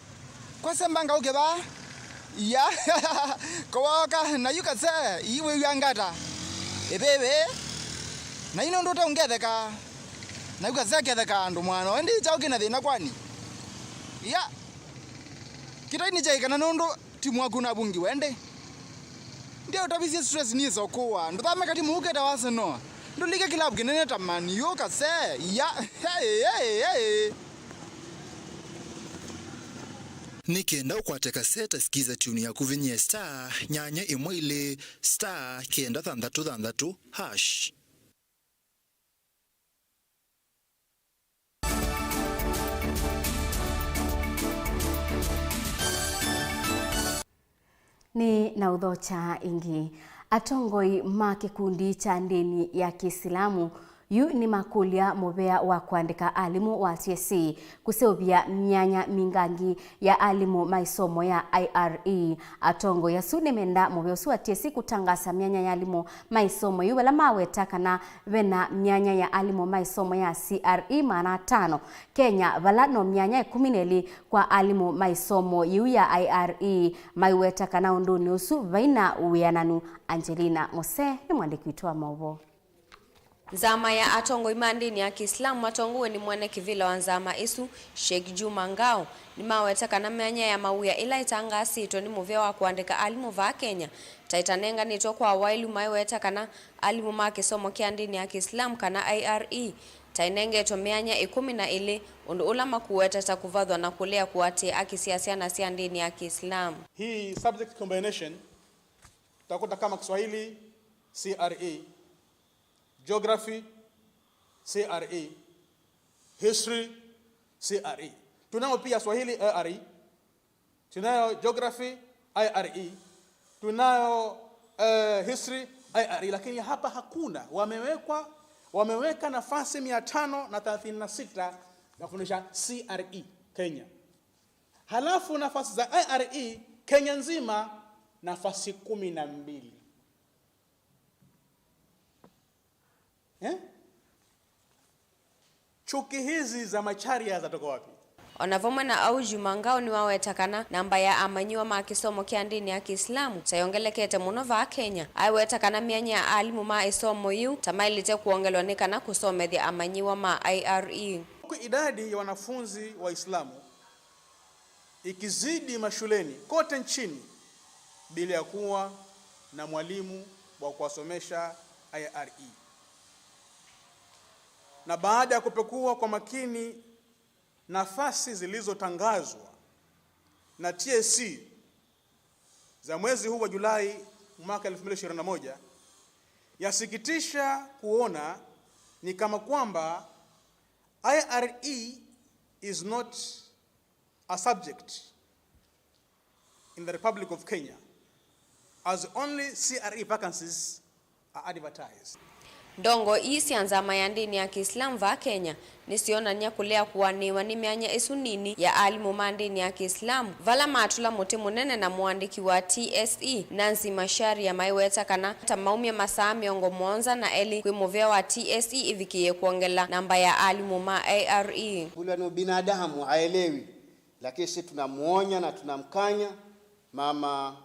Kwase mbanga ũke vaa. Ya, kwoka, na yu kase, ii wĩw'a ngata. Ĩvĩvĩ, na yu nũndũ ũteũngetheka. Na yu kase ketheka andũ mwana, ĩndĩ kyaũ kĩna thĩna kwani? Ya, kĩtai nĩ kyaĩ kana nũndũ timu waku navungiwe ĩndĩ? Ndiũtavisye stress nĩsokũwa. Ndũthame katimu ũũ ketawa Arsenal. Ndũlike kilabu kĩnene ta Man U kase. Ya, hey, hey, hey. Nĩ kenda ũkwate kaseta, sikiza tune yaku, vinyĩe star nyanya ĩmwe ilĩ star kenda thanthatũ thanthatũ hash. Nĩ na ũthokya ĩngĩ. Atongoi ma kĩkundi kya ndĩni ya Kĩsilamu yu nĩmakũlya mũvea wa kũandĩka alimũ wa T S C kũseũvya myanya mingangi ya alimũ ma ĩsomo ya I R E. Atongoi asu nĩmenda mũvea ũsu wa T S C kũtangaasa myanya ya alimũ ma ĩsomo yu, vala maweta kana vena myanya ya alimũ ma ĩsomo ya C R E maana atano Kenya, vala no myanya ĩkũmi na ĩlĩ kwa alimũ ma ĩsomo yĩu ya I R E. Maiweta kana ũndũnĩ ũsu vaina wĩananu. Angelina Mose nĩ mwandĩki witũ wa maũvoo. Nzama ya atongoi ma ndĩni ya Kĩislamu matongoew'e nĩ mwene kĩvĩla wa nzama ĩsu, Sheikh Juma Ngao, nĩmaweta kana myanya ya mawĩa ĩla ĩtangaasĩtwe nĩ mũvea wa kũandĩka alimũ vaa Kenya ta ĩtanenganĩtwe kwa waĩlu, maiweta kana alimũ ma kĩsomo kya ndĩni ya Kĩislamu, kana I R E, ta ĩnengetwe myanya ĩkũmi na ĩlĩ, ũndũ ũla makũweta ta kũvathwa na kũlea kũatĩĩa aki sya syana sya ndĩni ya Kĩislamu. Hii subject combination utakuta kama Kiswahili C R E, Geography C R E, History C R E. Tunayo pia Swahili A R E, tunayo Geography I R E, tunayo eh, History I R E, lakini hapa hakuna. Wamewekwa, wameweka nafasi mia tano na thelathini na sita ya kufundisha C R E Kenya. Halafu nafasi za I R E Kenya nzima, nafasi kumi na mbili. Eh? Chuki hizi za Macharia zatoka wapi? O na vamwe na au, Juma Ngau nĩwaweta kana namba ya amanyĩw'a ma kĩsomo kya ndĩni ya Kĩislamu ta yongelekete mũno vaa Kenya. Aiweta kana myanya ya alimũ ma ĩsomo yĩu ta maĩlĩte kwongelwa nĩ kana kũsomethya amanyĩw'a ma I R E. Huku idadi ya wanafunzi wa Islamu ikizidi mashuleni kote nchini bila ya kuwa na mwalimu wa kuwasomesha I R E. Na baada ya kupekua kwa makini nafasi zilizotangazwa na T S C za mwezi huu wa Julai mwaka elfu mbili ishirini na moja, yasikitisha kuona ni kama kwamba I R E is not a subject in the Republic of Kenya, as only C R E vacancies are advertised. Ndongoi ii sya nzama ya ndĩni ya Kĩislamu vaa Kenya nĩsyonany'a kũlea kũanĩĩwa nĩ myanya ĩsu nini ya alimũ ma ndĩni ya Kĩislamu, vala matũla mũtĩ mũnene na mũandĩki wa T S E, Nancy Macharia, maiweta kana ta maumye masaa mĩongo mũonza na elĩ kwĩ mũvĩa wa T S E ĩvikĩĩe kwongela namba ya alimũ ma I R E. Kula ni ubinadamu, haelewi. Lakini sisi tunamuonya na tunamkanya Mama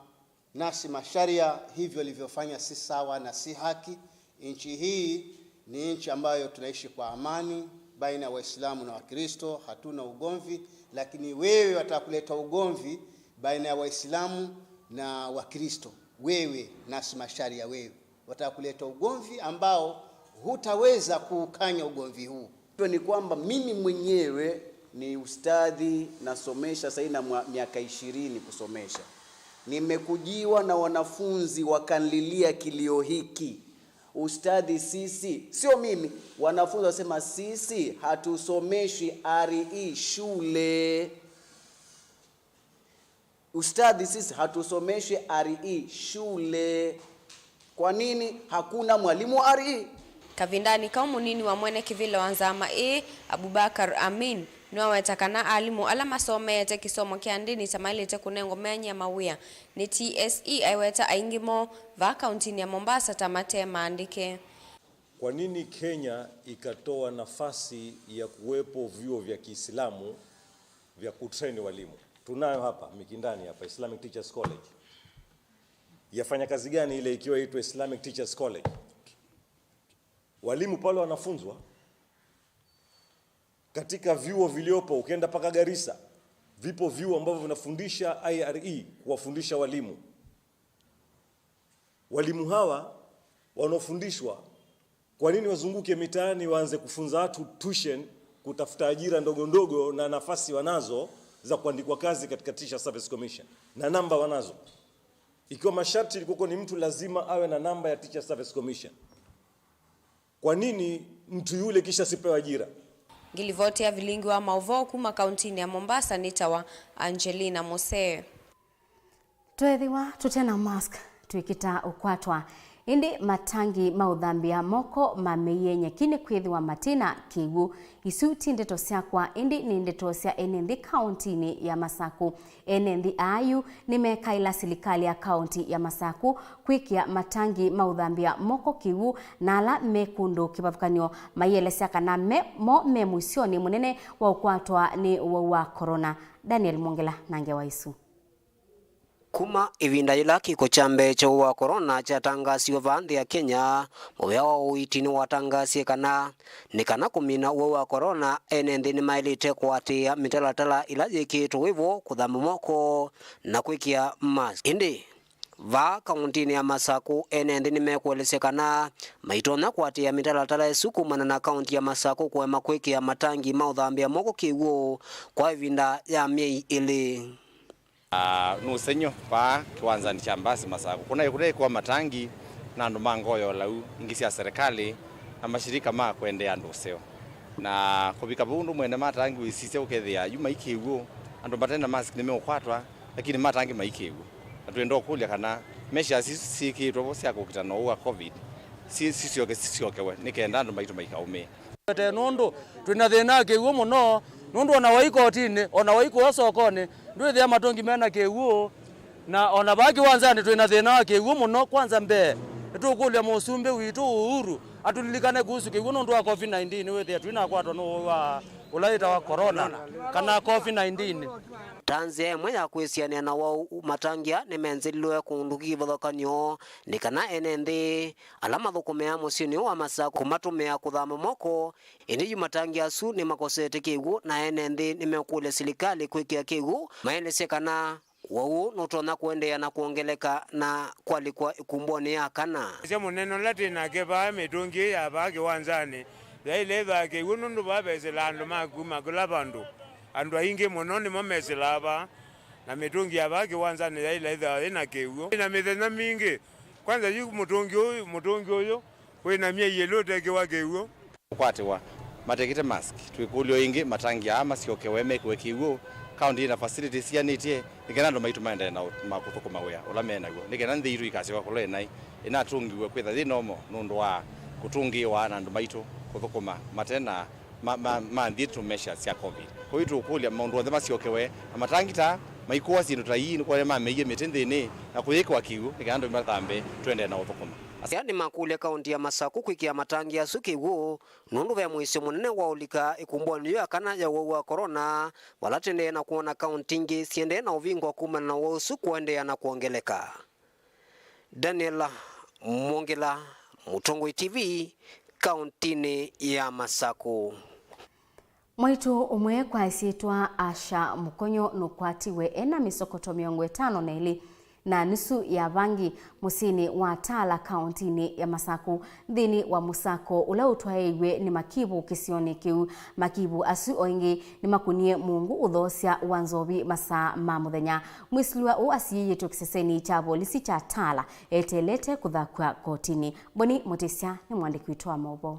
Nancy Macharia, hivyo alivyofanya si sawa na si haki. Nchi hii ni nchi ambayo tunaishi kwa amani baina ya Waislamu na Wakristo, hatuna ugomvi, lakini wewe wataka kuleta ugomvi baina ya Waislamu na Wakristo. Wewe, Nancy Macharia, wewe wataka kuleta ugomvi ambao hutaweza kuukanya ugomvi huu. Ni kwamba mimi mwenyewe ni ustadhi, nasomesha sasa na mwa-, miaka ishirini kusomesha. Nimekujiwa na wanafunzi wakanlilia kilio hiki. Ustadhi, sisi, sio mimi, wanafunzi wasema, "Sisi hatusomeshi R E shule." Ustadhi, sisi hatusomeshi R E shule. Kwa nini hakuna mwalimu wa R E? Kavindanĩ kau, mũnini wa mwene kĩvĩla wa nzama ĩĩ, Abubakar Amin, nĩwaweta kana alimũ ala masomeete kĩsomo kya ndĩni ta maĩlĩte kũnengwa myanya ya mawĩa nĩ T S E, aiweta aingĩ moo vaa kauntinĩ ya Mombasa ta mate maandĩke. Kwa nini Kenya ikatoa nafasi ya kuwepo vyuo vya Kiislamu vya kutrain walimu? Tunayo hapa Mikindani hapa, Islamic Teachers College. Yafanya kazi gani ile ikiwa itwa Islamic Teachers College? Walimu pale wanafunzwa katika vyuo viliopo, ukienda mpaka Garissa, vipo vyuo ambavyo vinafundisha I R E, kuwafundisha walimu. Walimu hawa wanaofundishwa, kwa nini wazunguke mitaani waanze kufunza watu tuition, kutafuta ajira ndogo ndogo na nafasi wanazo za kuandikwa kazi katika Teacher Service Commission? Na namba wanazo. Ikiwa masharti ilikuwa ni mtu lazima awe na namba ya Teacher Service Commission, kwa nini mtu yule kisha asipewe ajira? Ngilivoti ya vilingi wa mauvoo kuma kauntinĩ ya Mombasa nĩtawa Angelina Musee. Tweethĩwa tũte na mask, twĩkĩtaa ũkwatwa. Ĩndĩ matangi ma ũthambĩa moko mameie nyeki nĩkwĩthĩwa matĩ na kĩw'ũ. Isu ti ndeto syakwa, ĩndĩ nĩ ndeto sya ene nthĩ kaũntinĩ ya Masakũ. Ene nthĩ aa yu nĩmekaĩla silikalĩ ya kaũnti ya Masakũ kwĩkĩa matangi ma ũthambĩa moko kĩw'ũ, na ala me kũndũ kĩvathũkany'o maielesya kana me, mo me mũisyonĩ mũnene wa ũkwatwa nĩ ũwau wa corona. Daniel Mwongela na ngewa isu. Kuma ĩvinda yĩla kĩko kya mbee kya ũwau wa corona kyatangaasiwe vaa nthĩ ya Kenya, mũvĩa wa ũiiti nĩwatangaasie kana nĩ kana kũmina ũwau wa corona, ene nthĩ nĩmaĩlĩte kũatĩĩa mĩtalatala ĩla yĩkĩĩtwe wĩvo kũthamba moko na kwĩkĩa mask. Ĩndĩ Vaa kaũntĩnĩ ya Masakũ, ene nthĩ nĩmekũelesya kana maitonya kũatĩĩa mĩtalatala ĩsu kumana na kaũntĩ ya Masakũ kũema kwĩkĩa matangi ma ũthambĩa moko kĩw'ũ kwa ĩvinda ya myei ĩlĩ. Ah, nĩ ũsengy'o vaa kĩwanzanĩ kya mbasi Masakũ. Kũnaĩ kũteĩkwa matangi na andũ ma ngoo ya ũlau, ingĩ sya serĩkalĩ, na mashirika ma kũendeea andũ ũseo. Na kũvika vau, ũndũ mwene matangi wĩsisya ũkethĩa yu maikĩw'ũ, andũ mate na mask nĩmeũkwatwa, lakini matangi maikĩw'ũ. Na twĩenda ũkũlya kana measures isu syĩkĩĩtwe vo sya kũkita na ũu wa covid si-, sisyoke sisyokewe nĩ kenda andũ maitũ maikaũmĩe. Tene nũndũ twĩ na thĩna wa kĩw'ũ mũno, nũndũ ona wai kotinĩ, ona wai kũya sokonĩ, ndwĩthĩa matũngi mena kĩw'ũ, na ona vaa kĩwanzanĩ twĩ na thĩna wa kĩw'ũ mũno. Kwanza mbee, nĩtũkũlya mũsumbĩ witũ Uhuru atũlilikane kuhusu kĩw'ũ nũndũ wa covid nineteen, wĩthĩa twĩnakwatwa nĩ ũwau wa ũla wĩtawa corona kana covid nineteen. Ta nzĩa ĩmwe ya kwĩsianĩa na wau, matangi aa nĩmenzĩlilwe kũndũ kĩvathũkany'o nĩ kana ene nthĩ ala mathũkũmĩaa mũsyĩnĩ ũũ wa Masakũ kũmatũmĩa kũthamba moko. Ĩndĩ yu matangi asu nĩmakosete kĩw'ũ, na ene nthĩ nĩmekũlya silikalĩ kwĩkĩa kĩw'ũ maelesye kana wau ũũ nũtonya kũendeea na kwongeleka na kwalĩkwa ĩkumbonĩ ya kana. Sya mũnene ũla twĩ nake vaa, mĩtũngi ĩĩ ya vaa kĩwanzanĩ yaĩle ĩthĩwa kĩw'ũ, nũndũ vaa vesĩlaa andũ ma kuma kĩla vandũ. Andũ aingĩ mũno nĩmo mesĩlaa vaa, na mĩtũngi ya vaa kĩwanzanĩ yaĩle ĩthĩwa yĩ na kĩw'ũ. Na mĩthenya mingĩ, kwanza yu mũtũngi ũyũ, mũtũngi ũyũ wĩ na myei ĩlĩ ũtekĩwa kĩw'ũ. Kũkwatĩwa matekĩte mask. Twĩkũlyo ĩngĩ, matangi aa masyokewe mekĩwe kĩw'ũ, kaũntĩ yĩ na facilities sianĩtye, nĩ kenda andũ maitũ maendee na ũ-, ma kũthũkũma wĩa ũla me naw'o, nĩ kenda nthĩ yitũ ikasyoka kũla ĩnaĩ ĩnatũngiwe kwĩtha yĩ normal nũndũ wa kũtũngĩĩwa na andũ maitũ kũthũkũma mate na ma, ma, manthĩ tũ measures sya covid. Kwoou tũkũlya maũndũ onthe masyokewe, na matangi ta maikũwa syĩndũ ta ii nĩkwone mameie mĩtĩ nthĩnĩ na kũyĩkĩwa kĩw'ũ nĩ kenda andũ mathambe tũendee na ũthũkũma. Aya nĩmakũlya kaũntĩ ya Masakũ kwĩkĩa matangi asu kĩw'ũ nũndũ ve mũisyo mũnene wa ũlika ĩkumbonĩ yĩu ya kana ya ũwau wa corona, vala tũendee na kwona kaũntĩ ingĩ siendee na ũvingwa kumana na ũwau ũsu kũendeea na kwongeleka. Daniel Mwongela, Mũtongoi T V, kaũntĩnĩ ya Masakũ. Mwaitũ ũmwe kwa ĩsyĩtwa Asha Mũkonyo nũkwatiwe ena mĩsokoto mĩongo ĩtano na ĩlĩ na nusu ya vangi mũsyĩnĩ wa Tala, kaũntĩnĩ ya Masakũ, nthĩnĩ wa mũsako ũla ũtwaĩiw'e nĩ makivũ kĩsionĩ kĩu. Makivũ asu o ĩngĩ nĩmakunie mũũngũ ũthoosya wa nzovi masaa ma mũthenya. Mwĩsilwa ũũ asiĩĩtwe kĩsesenĩ kya volisi kya Tala eteelete kũthakw'a kotinĩ. Boni Mũtĩsya nĩ mwandĩki witũ wa maũvoo.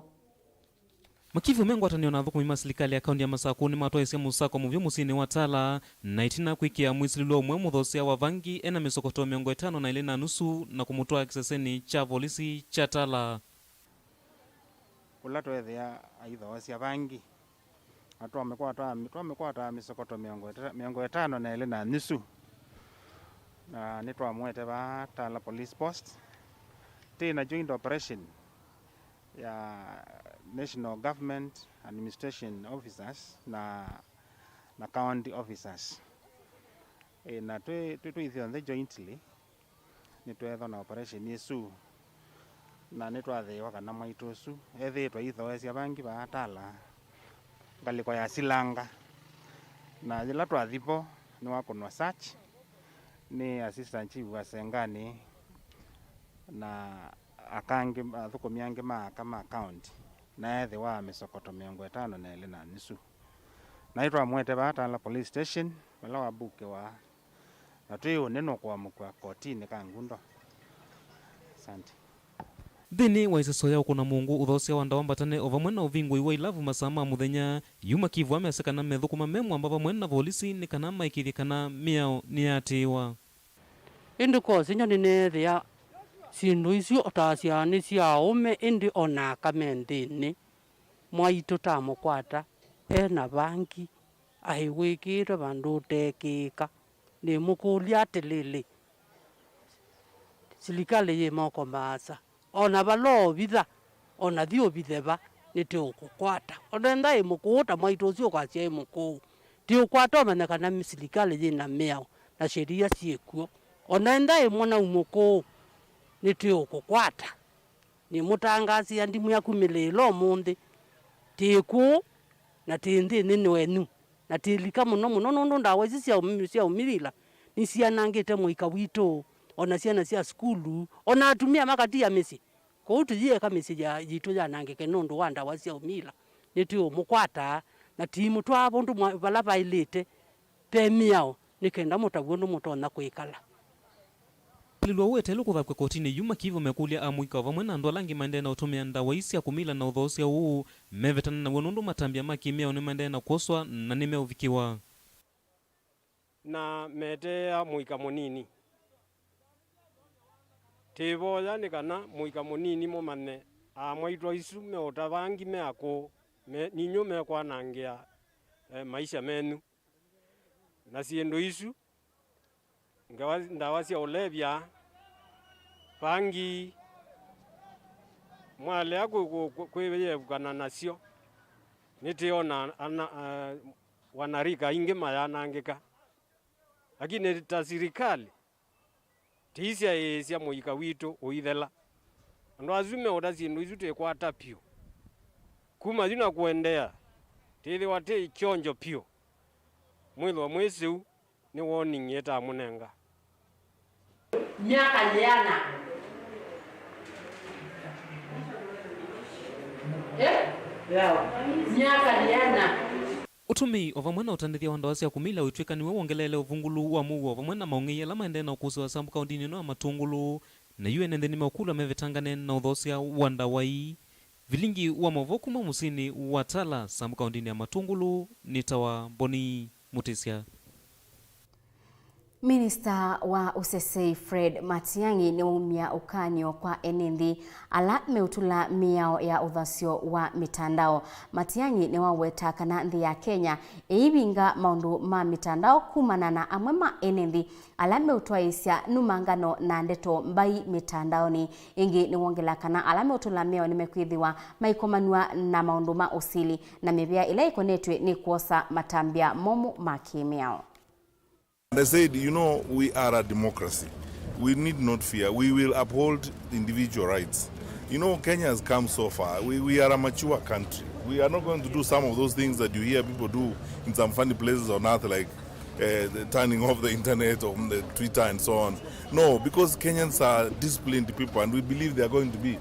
Makivũ me ngwatanĩo na athũkũmi ma silikalĩ ya kaũntĩ ya Masakũ nĩmatwaĩsye mũsako mũvyũ mũsyĩnĩ wa Tala, na ĩtina kwĩkĩa mwĩsilĩlwa ũmwe mũthoosya wa vangi ena mĩsokoto mĩongo ĩtano na ĩlĩ na nusu na kũmũtwaa kĩsesenĩ kya volisi kya Tala. Ũla tweethĩa aithoosya vangi, na twamĩkwata, twamĩkwata mĩsokoto mĩongo ĩta-, mĩongo ĩtano na ĩlĩ na nusu, na nĩtwamũete vaa Tala Police Post. Twĩ na joint operation ya National Government Administration Officers na, na County Officers. E, na twĩ, twĩ, twĩ ithyonthe jointly nĩtweethwa na operation ĩsu, na nĩtwathĩĩwa kana mwaitũ ũsu ethĩĩtwe aithoosya vangi vaa Tala ngalĩko ya Silanga, na yĩla twathi vo nĩwakũnwa search nĩ Assistant Chief wa Sengani na aka angĩ, athũkũmi angĩ ma aka ma county, na ethĩwa mĩsokoto mĩongo ĩtano na ĩlĩ na nusu. Na nĩtwamũete vaa Tala Police Station, vala wabukĩwa, na twĩ ũnĩ nũkũamũkw'a kotinĩ Kangundo. Asante. Nthĩnĩ wa ĩseso ya ũkũna mũũngũ, ũthoosya wa ndawa mbatane, o vamwe na ũvingũi wa ilavu masaa ma mũthenya, yu makivũ aa measya kana methũkũma me mwamba vamwe na volisi nĩ kana maĩkĩĩthye kana mĩao nĩyatĩĩwa. Ĩndĩ kwa ũsengy'o nĩneethĩa syĩndũ isu o ta syaa nĩ sya aũme, ĩndĩ o na aka me nthĩnĩ. Mwaitũ tamũkwata e na vangi aĩ wĩkĩĩtwe vandũ ũtekĩĩka. Nĩmũkũlya atĩlĩlĩ, silikalĩ yĩ moko maasa? O na vala ũvitha, o na thi ũvithe va, nĩtĩũkũkwata. O na enda ĩ mũkũũ ta mwaitũ ũsu ũkwasya ĩ mũkũũ, tĩũkwata ũmanya kana silikalĩ yĩ na mĩao na sheria syĩ kw'o. O na enda ĩ mwanau mũkũũ, nĩtĩũkũkwata. Nĩmũtangaasĩa ndimũ yaku mĩlĩĩlo ũmũnthĩ. Tĩ kw'ũ na tĩ nthĩnĩ wenyu, na tĩ lika mũno mũno, nũndũ ndawa isu sya ũmi-, sya ũmivila nĩsyanangĩte mũika witũ O na syana sya sukulu, o na atumĩa makatia mĩsyĩ. Kwoou tũyĩeka mĩsyĩ ya, yitũ yanangĩke nũndũ wa ndawa sya ũmila. Nĩtwĩũmũkwata, na tũimũtwaa vũndũ mwa-, vala vaĩlĩte, ve mĩao, nĩ kenda mũtavw'e ũndũ mũtonya kwĩkala. Kwĩlĩlw'a ũũ eteelwe kũthakw'a kotinĩ yu, makivo mekũlya amũika o vamwe na andũ ala angĩ maendee na ũtũmĩa ndawa ii sya kũmila na ũthoosya ũũ mevetane naw'o, nũndũ matambya ma kĩmĩao nĩmaendee na kwoswa na nĩmeũvikĩwa. Na meteea mũika mũnini. Tĩvoya nĩ kana mũika mũnini mũmanye aamwaitwa isu meũtavangi me akũũ, me, ninyu mekwanangĩa, eh, maisha menyu. Na syĩndũ isu, ngewa, ndawa sya ũlevya, vangi, mwalea kwĩ, kwĩ, kwĩ, kwĩyevukana nasyo, nĩtĩona ana, a, wanarika aingĩ mayanangĩka. Lakini ta sirikali, tĩisyaĩĩsya mũika witũ ũithela. Andũ asu meũta syĩndũ isu tĩkwata pyũ. Kuma yu na kũendeea, tĩthĩwa tĩ kyonjo pyũ. Mwĩthwa mwĩsĩu nĩ warning ĩtamũnenga. Myaka yĩana. Eh? Myaka yĩana. Ũtũmĩi o vamwe na ũtandĩthya wa ndawa sya kũmila ũitw'ĩka nĩw'o wongeleele ũvungũlu wa mũuo o vamwe na maũng'ei ala maendee na ũkũsĩwa Sambu kaũndĩnĩ ĩno ya Matũngũlũ, na yu ene nthĩ nĩmeũkũlw'a mevetangane na ũthoosya wa ndawa ii. Vilingi wa maũvoo kuma mũsyĩnĩ wa Tala, Sambu kaũndĩnĩ ya Matũngũlũ, nĩtawa Mboni Mũtĩsya. Minista wa ũsesei Fred Matiang'i nĩwaumya ũkany'o kwa ene nthĩ ala meũtũla mĩao ya ũthasyo wa mĩtandao. Matiang'i nĩwaweta kana nthĩ ya Kenya ĩivinga maũndũ ma mĩtandao kumana na amwe ma ene nthĩ ala meũtwaĩĩsya numangano na ndeto mbai mĩtandaonĩ. Ĩngĩ nĩwongela kana ala meũtũla mĩao nĩmekwĩthĩwa maikomanw'a na maũndũ ma ũsili na mĩvĩa ĩla ĩkonetw'e nĩ kwosa matambya momũ ma kĩmĩao. And I said, you know, we are a democracy. We need not fear. We will uphold individual rights. You know, Kenya has come so far. We, we are a mature country. We are not going to do some of those things that you hear people do in some funny places on earth, like, uh, the turning off the internet or the Twitter and so on. No, because Kenyans are disciplined people and we believe they are going to be.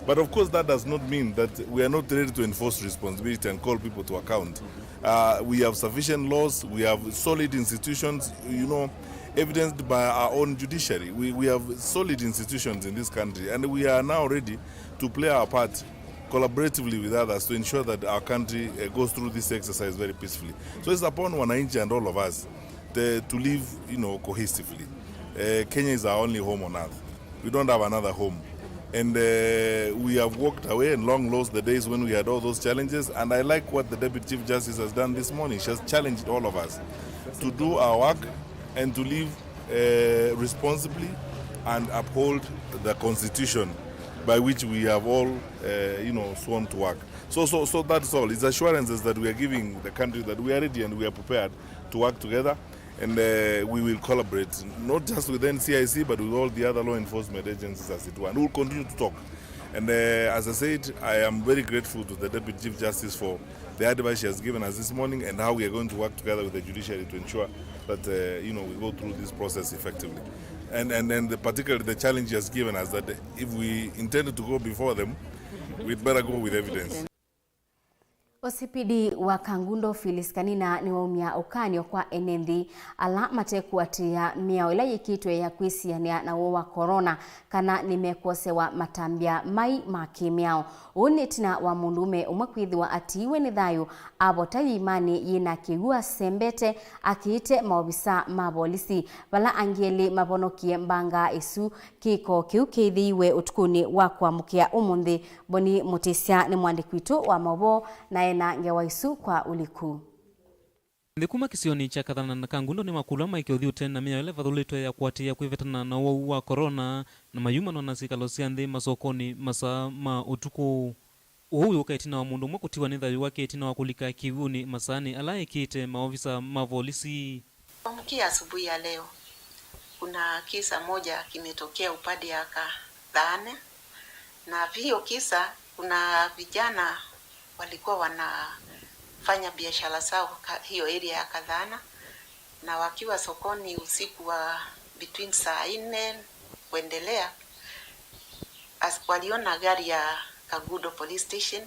But of course, that does not mean that we are not ready to enforce responsibility and call people to account. Uh, we have sufficient laws, we have solid institutions, you know, evidenced by our own judiciary. We, we have solid institutions in this country, and we are now ready to play our part collaboratively with others to ensure that our country, uh, goes through this exercise very peacefully. So it's upon wananchi and all of us to, to live, you know, cohesively. Uh, Kenya is our only home on earth. We don't have another home. And, uh, we have walked away and long lost the days when we had all those challenges. And I like what the Deputy Chief Justice has done this morning. She has challenged all of us to do our work and to live, uh, responsibly and uphold the constitution by which we have all, uh, you know, sworn to work. So, so, so that's all. It's assurances that we are giving the country that we are ready and we are prepared to work together. And, uh, we will collaborate, not just with N C I C, but with all the other law enforcement agencies as it were. And we will continue to talk. And, uh, as I said, I am very grateful to the Deputy Chief Justice for the advice she has given us this morning and how we are going to work together with the judiciary to ensure that, uh, you know, we go through this process effectively. And, and, and the, particularly the challenge she has given us that if we intend to go before them, we'd better go with evidence. O C P D wa Kangundo Phyllis Kanina nĩwaumya ũkany'o kwa ene nthĩ ala matekũatĩĩa mĩao ĩla yĩkĩtwe ya kwĩsianĩa na ũwau wa corona kana nĩmekwosewa matambya mai ma kĩmĩao. Ũu nĩ ĩtina wa mũndũũme ũmwe kwĩthĩwa atiiwe nĩ thayũ avota yĩimanĩ yĩna kĩw'ũ asembete akĩĩte maovisa ma volisi, vala angĩ elĩ mavonokie mbanga ĩsu. Kĩko kĩu kĩĩthĩiwe ũtukũnĩ wa kũamũkĩa ũmũnthĩ. Boni Mũtĩsya nĩ mũandĩki witũ wa maũvoo na ena ngewa isu kwa ũliku. Nthĩ kuma kĩsionĩ kya Kathana na Kangundo nĩmakũlw'a maĩke ũthyũũte na mĩao ĩla ĩvathũlĩtwe ya kũatĩĩa kwĩvetana na ũwau wa corona na mayumanwa na syĩkalo sya nthĩ masokonĩ masaa ma ũtukũ. Ũu wĩũka ĩtina wa mũndũ ũmwe kũtiwa nĩ thayũ wake ĩtina wa kũlika kĩw'ũnĩ masaanĩ ala ekĩĩte maovisa ma volisi. Kuamkia asubuhi ya leo, kuna kisa moja kimetokea upande ya Kathana, na hiyo kisa kuna vijana walikuwa wanafanya biashara zao ka-, hiyo area ya Kathana, na wakiwa sokoni usiku wa between saa nne kuendelea, as-, waliona gari ya Kagudo Police Station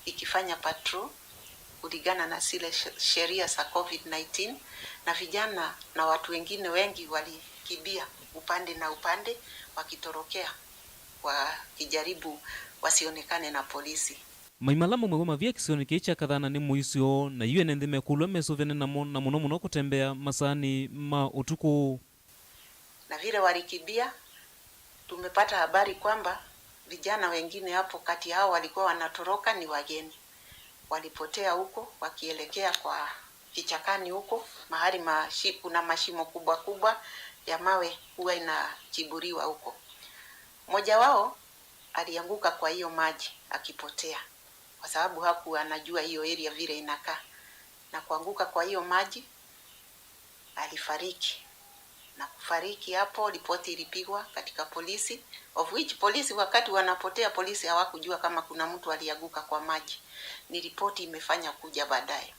ikifanya patrol kulingana na zile she-, sheria za covid nineteen, na vijana na watu wengine wengi walikimbia upande na upande wakitorokea, wakijaribu wasionekane na polisi. Maima ala mamwe wamavia kĩsionĩ kĩĩ kya Kathana nĩ mũisyo, na yu ene nthĩ mekũlw'a mesũvĩane namo, na mũno mũno kũtembea masaanĩ ma ũtukũ. Na vile walikimbia, tumepata habari kwamba vijana wengine hapo kati yao walikuwa wanatoroka ni wageni. Walipotea huko wakielekea kwa kichakani huko, mahali mashi-, kuna mashimo kubwa kubwa ya mawe huwa inachimbuliwa huko. Mmoja wao alianguka kwa hiyo maji akipotea, kwa sababu hakuwa anajua hiyo area vile inakaa. Na kuanguka kwa hiyo maji, alifariki. Na kufariki hapo, ripoti ilipigwa katika polisi, of which polisi, wakati wanapotea, polisi hawakujua kama kuna mtu alianguka kwa maji. Ni ripoti imefanya kuja baadaye.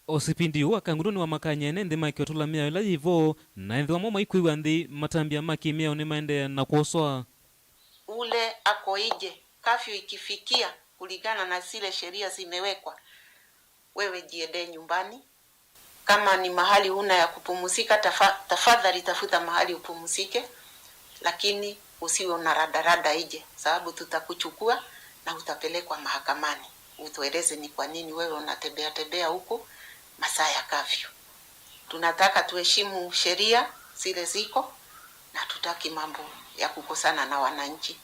O sipindi ũũ wa Kangudo nĩwamakany'a ene nthĩ make ũtũla mĩao ĩla yĩ vo, na ethĩwa mo maikwĩw'a nthĩ, matambya ma kĩmĩao nĩmaendeea na kwoswa. Ule ako nje, kafyu ikifikia kulingana na zile sheria zimewekwa, wewe jiendee nyumbani. Kama ni mahali huna ya kupumzika, tafa-, tafadhali tafuta mahali upumzike, lakini usiwe unarandaranda nje, sababu tutakuchukua na utapelekwa mahakamani. Utueleze ni kwa nini wewe unatembea tembea huku masaa ya kafyu. Tunataka tuheshimu sheria zile ziko, na tutaki mambo ya kukosana na wananchi.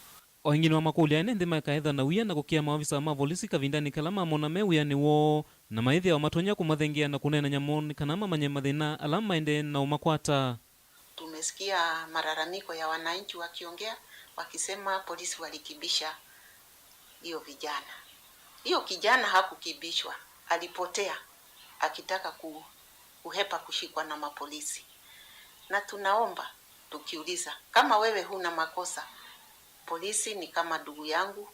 O ĩngĩ nĩwamakũlya ene nthĩ makaetha na wia na kũkĩa maovisa ma volisi kavindanĩ kala mamona me wĩanĩ woo, na maĩthĩawa matonya kũmathengeea na kũneenany'a mo nĩ kana mamanye mathĩna ala maendee na ũmakwata. Tumesikia malalamiko ya wananchi wakiongea, wakisema polisi walikibisha hiyo vijana. Hiyo kijana hakukibishwa, alipotea akitaka ku-, kuhepa kushikwa na mapolisi. Na tunaomba tukiuliza, kama wewe huna makosa, polisi ni kama ndugu yangu,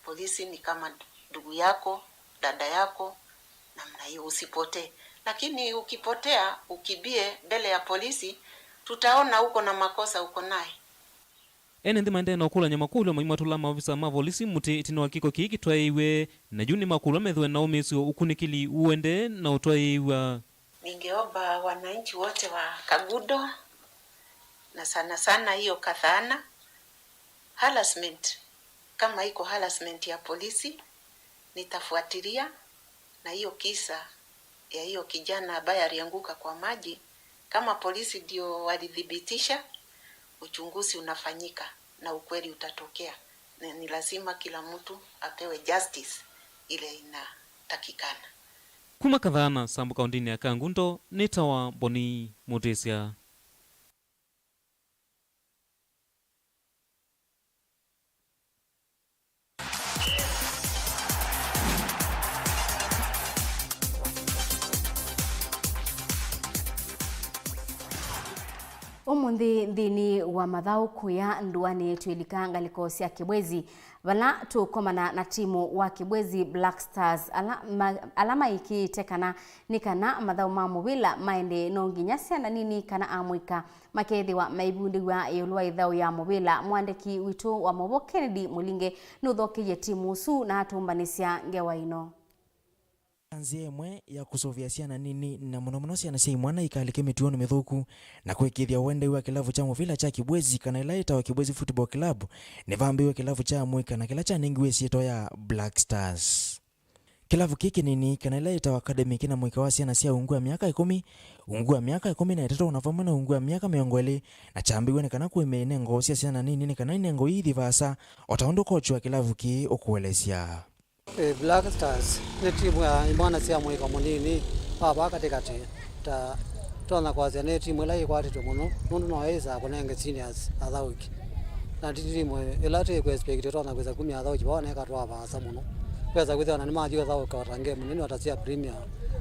polisi ni kama ndugu yako, dada yako, namna hiyo, usipotee. Lakini ukipotea, ukimbie mbele ya polisi, tutaona uko na makosa uko naye. Ene nthĩ maendee na ũkũlany'a makũlyo maimatũla maovisa ma volisi mũtĩ ĩtina wa kĩko kĩĩ kĩtwaĩĩw'e, na yu nĩmakũlw'a methĩwe na ũmĩĩsyo ũkunĩkĩli ũendee na ũtwaĩĩw'a. Ningeomba wananchi wote wa Kagudo, na sana sana hiyo Kathana, harassment, kama iko harassment ya polisi, nitafuatilia, na hiyo kisa ya hiyo kijana ambaye alianguka kwa maji, kama polisi ndio walithibitisha, uchunguzi unafanyika na ukweli utatokea. Na ni lazima kila mtu apewe justice ile inatakikana. Kuma Kathana, Sambu kaũntĩnĩ ya Kangundo, nĩtawa Boni Mũtĩsya. Ũmũnthĩ nthĩnĩ wa mathaũ kũya ndũanĩ twĩlika ngalĩko sya Kĩbwezi, vala tũkomana na timu wa Kĩbwezi Black Stars, ala ma-, ala maĩkĩĩte kana nĩ kana mathaũ ma mũvĩla maendee, no nginya syana nini kana amũika makethĩwa maivundĩw'a ĩũlũ wa ĩthaũ ya mũvĩla. Mũandĩki witũ wa maũvoo Kennedy Mũlinge nũthokeie timu ũsu na atũmbanĩsya ngewa ĩno. Nzĩa ĩmwe ya kũsũvĩa syana nini, na mũno mũno syana sya imwana, ikalike mĩtuonĩ mĩthũku na kũĩkĩĩthya ũendei wa kĩlavu kya mũvĩla kya Kĩbwezi, kana ĩla yĩtawa Kĩbwezi Football Club, nĩvambĩĩwe kĩlavu kya amũika na kĩla kyanengiwe ĩsyĩtwa ya Black Stars. Kĩlavu kĩĩ kĩnini, kana ĩla yĩtawa academy, kĩna mũika wa syana sya ungu wa myaka ĩkũmi, ungu wa myaka ĩkũmi na ĩtatũ, na vamwe na ungu wa myaka mĩongo ĩlĩ, na kyambĩĩwe nĩ kana kũĩmya inengo sya syana nini nĩ kana inengo ii ithi vaasa, o ta ũndũ kochi wa kĩlavu kĩĩ ũkũelesya. Eh, Black Stars nĩ timu ya imwana sya mũika mũnini wa vaa katĩkatĩ. Ta tonya kwasya nĩ timu ĩla yĩkwatĩtwe mũno, nũndũ no yĩsaa kũnenge seniors athaũki. Na ti timu ĩla twĩ kũ expect ũtonya kwĩsa kumya athaũki vaa na ĩkatwaa vaasa mũno. Wesa kwĩthĩa ona nĩmathi ũthaũka o ta game nini o ta sya Premier,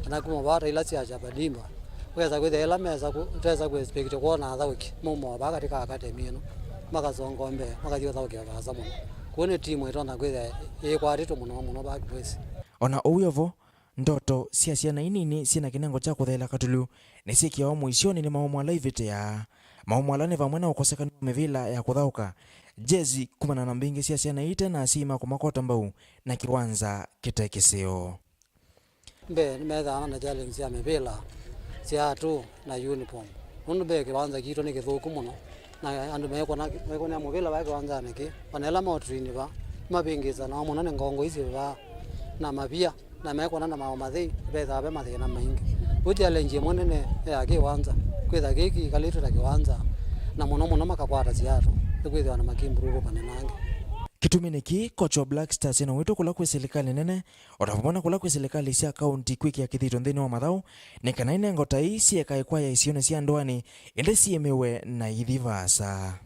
kana kuma vaa ta ila sya Chapadimbwa. Wesa kwĩthĩa ĩla mesa kũ-, twesa kũ expect kwona athaũki mauma o vaa katĩ ka academy ĩno, makasonga mbee, makathi ũthaũkĩa vaasa mũno. Kwoou nĩ timu ĩtonya kwĩthĩa yĩkwatĩtwe mũno mũno vaa Kĩbwezi. O na ũu wĩ o vo, ndoto sya syana inini syĩ na kĩnengo kya kũtheela katulũ nĩsyĩkĩawa mũisyonĩ nĩ maũmũ ala ivĩtĩaa. Maũmũ ala nĩ vamwe na ũkosekanu wa mĩvĩla ya kũthaũka, jezi kumana na mbingĩ sya syana ite na asyai ma kũmakota mbau, na kĩwanza kĩte kĩseo. Mbee, nĩmethaa na challenge sya mĩvĩla, siatũ, na uniform. Nũndũ mbee kĩwanza kitũ nĩ kĩthũku mũno, na andũ mekwona, mekwonea mũvĩla va kĩwanzanĩ kĩ, ona ĩla maũtwini va, mavĩngĩĩsanaa mũno nĩ ngongo isi va, na mavia, na mekwona na maũmathei, vethaa ve mathĩna maingĩ. Ũ challenge ĩmwe nene ya kĩwanza, kwĩtha kĩĩ kĩkalĩtwe ta kĩwanza, na mũno mũno makakwata siatũ, nĩkwĩthĩwa na makimprove vanenange. Kĩtumi nĩkĩ, coach wa Black Stars ena wĩto kũla kwĩ silikalĩ nene, o ta vamwe na kũla kwĩ silikalĩ sya kaunti kwĩkĩa kĩthito nthĩnĩ wa mathaũ, nĩ kana inengo ta ii syĩkae kwaya isionĩ sya ndũanĩ, ĩndĩ syĩmĩwe na ithi vaasa.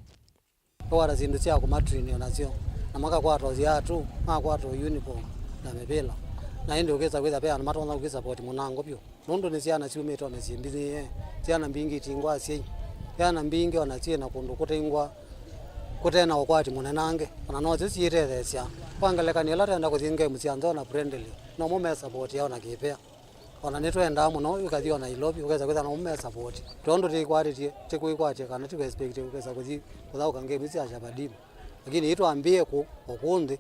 Kwata syĩndũ sya kũmatwini o nasyo, na makakwata o siatũ, makwata o uniform na mĩvĩla. Na ĩndĩ ũkĩsa kwĩtha ve andũ matonya kũkĩsapoti mũnango vyũ. Nũndũ nĩ syana syumĩte o mĩsyĩ mbinyĩĩe, syana mbingĩ itingwa asyai, syana mbingĩ ona syĩ na kũndũ kũtingwa kũte na ũkwati mũnenange, ona nosyo syĩtetheesya. Kwa ngelekany'o, ĩla twenda kũthi ngemu sya nza ona friendly, no mo mesapoti o na kĩvea. Ona nĩtwendaa mũno ĩkathi o Nairobi, ũkesa kwĩtha no mo mesapoti. Tondũ tĩkwatĩtye, tĩkwĩkwatya kana tĩkwexpect ũkesa kũthi kũthaũka ngemu sya Shabadini. Lakini ĩtwambĩe kũ, o kũũ nthĩ,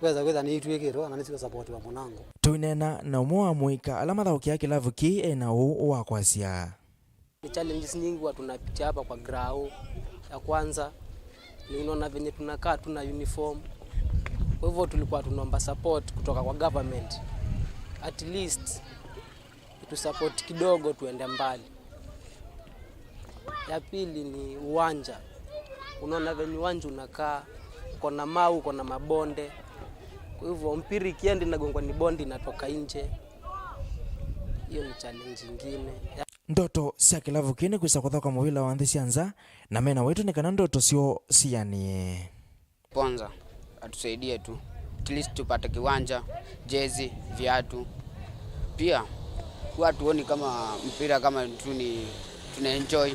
Kwĩsa kwĩtha nĩitw'ĩkĩtwe kana nĩsyo support wa mũnango. Tũineena na ũmwe wa mũika ala mathaũkĩa kĩlavu kĩĩ e na ũũ wa kwasya. Ni challenges nyingi huwa tunapitia hapa kwa grao. Ya kwanza ni unaona venye tunakaa, hatuna uniform. Kwa hivyo tulikuwa tunaomba support kutoka kwa government. At least tu support kidogo tuende mbali. Ya pili ni uwanja. Unaona venye uwanja unakaa, uko na mawe, uko na mabonde. Kwa hivyo mpira ikienda inagongwa ni bonde inatoka nje. Hiyo ni challenge ingine. Ya Ndoto sya kĩlavu kĩĩ nĩ kwĩsa kũthaũka mũvĩla wa nthĩ sya nza, na mena wĩto nĩ kana ndoto syoo sianĩe. Sponsor atusaidie tu. At least tupate kiwanja, jezi, viatu. Pia huwa tuoni kama mpira kama tu ni tunaenjoy,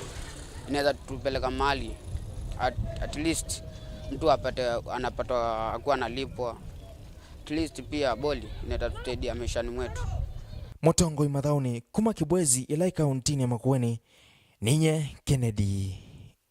inaweza tupeleka mahali. At, at least mtu apate, anapata, akuwa analipwa. At least pia boli inaweza tusaidia maishani mwetu. Mũtongoi mathaũnĩ kuma Kibwezi ĩla ĩ kauntinĩ ya Makueni, ninye Kennedy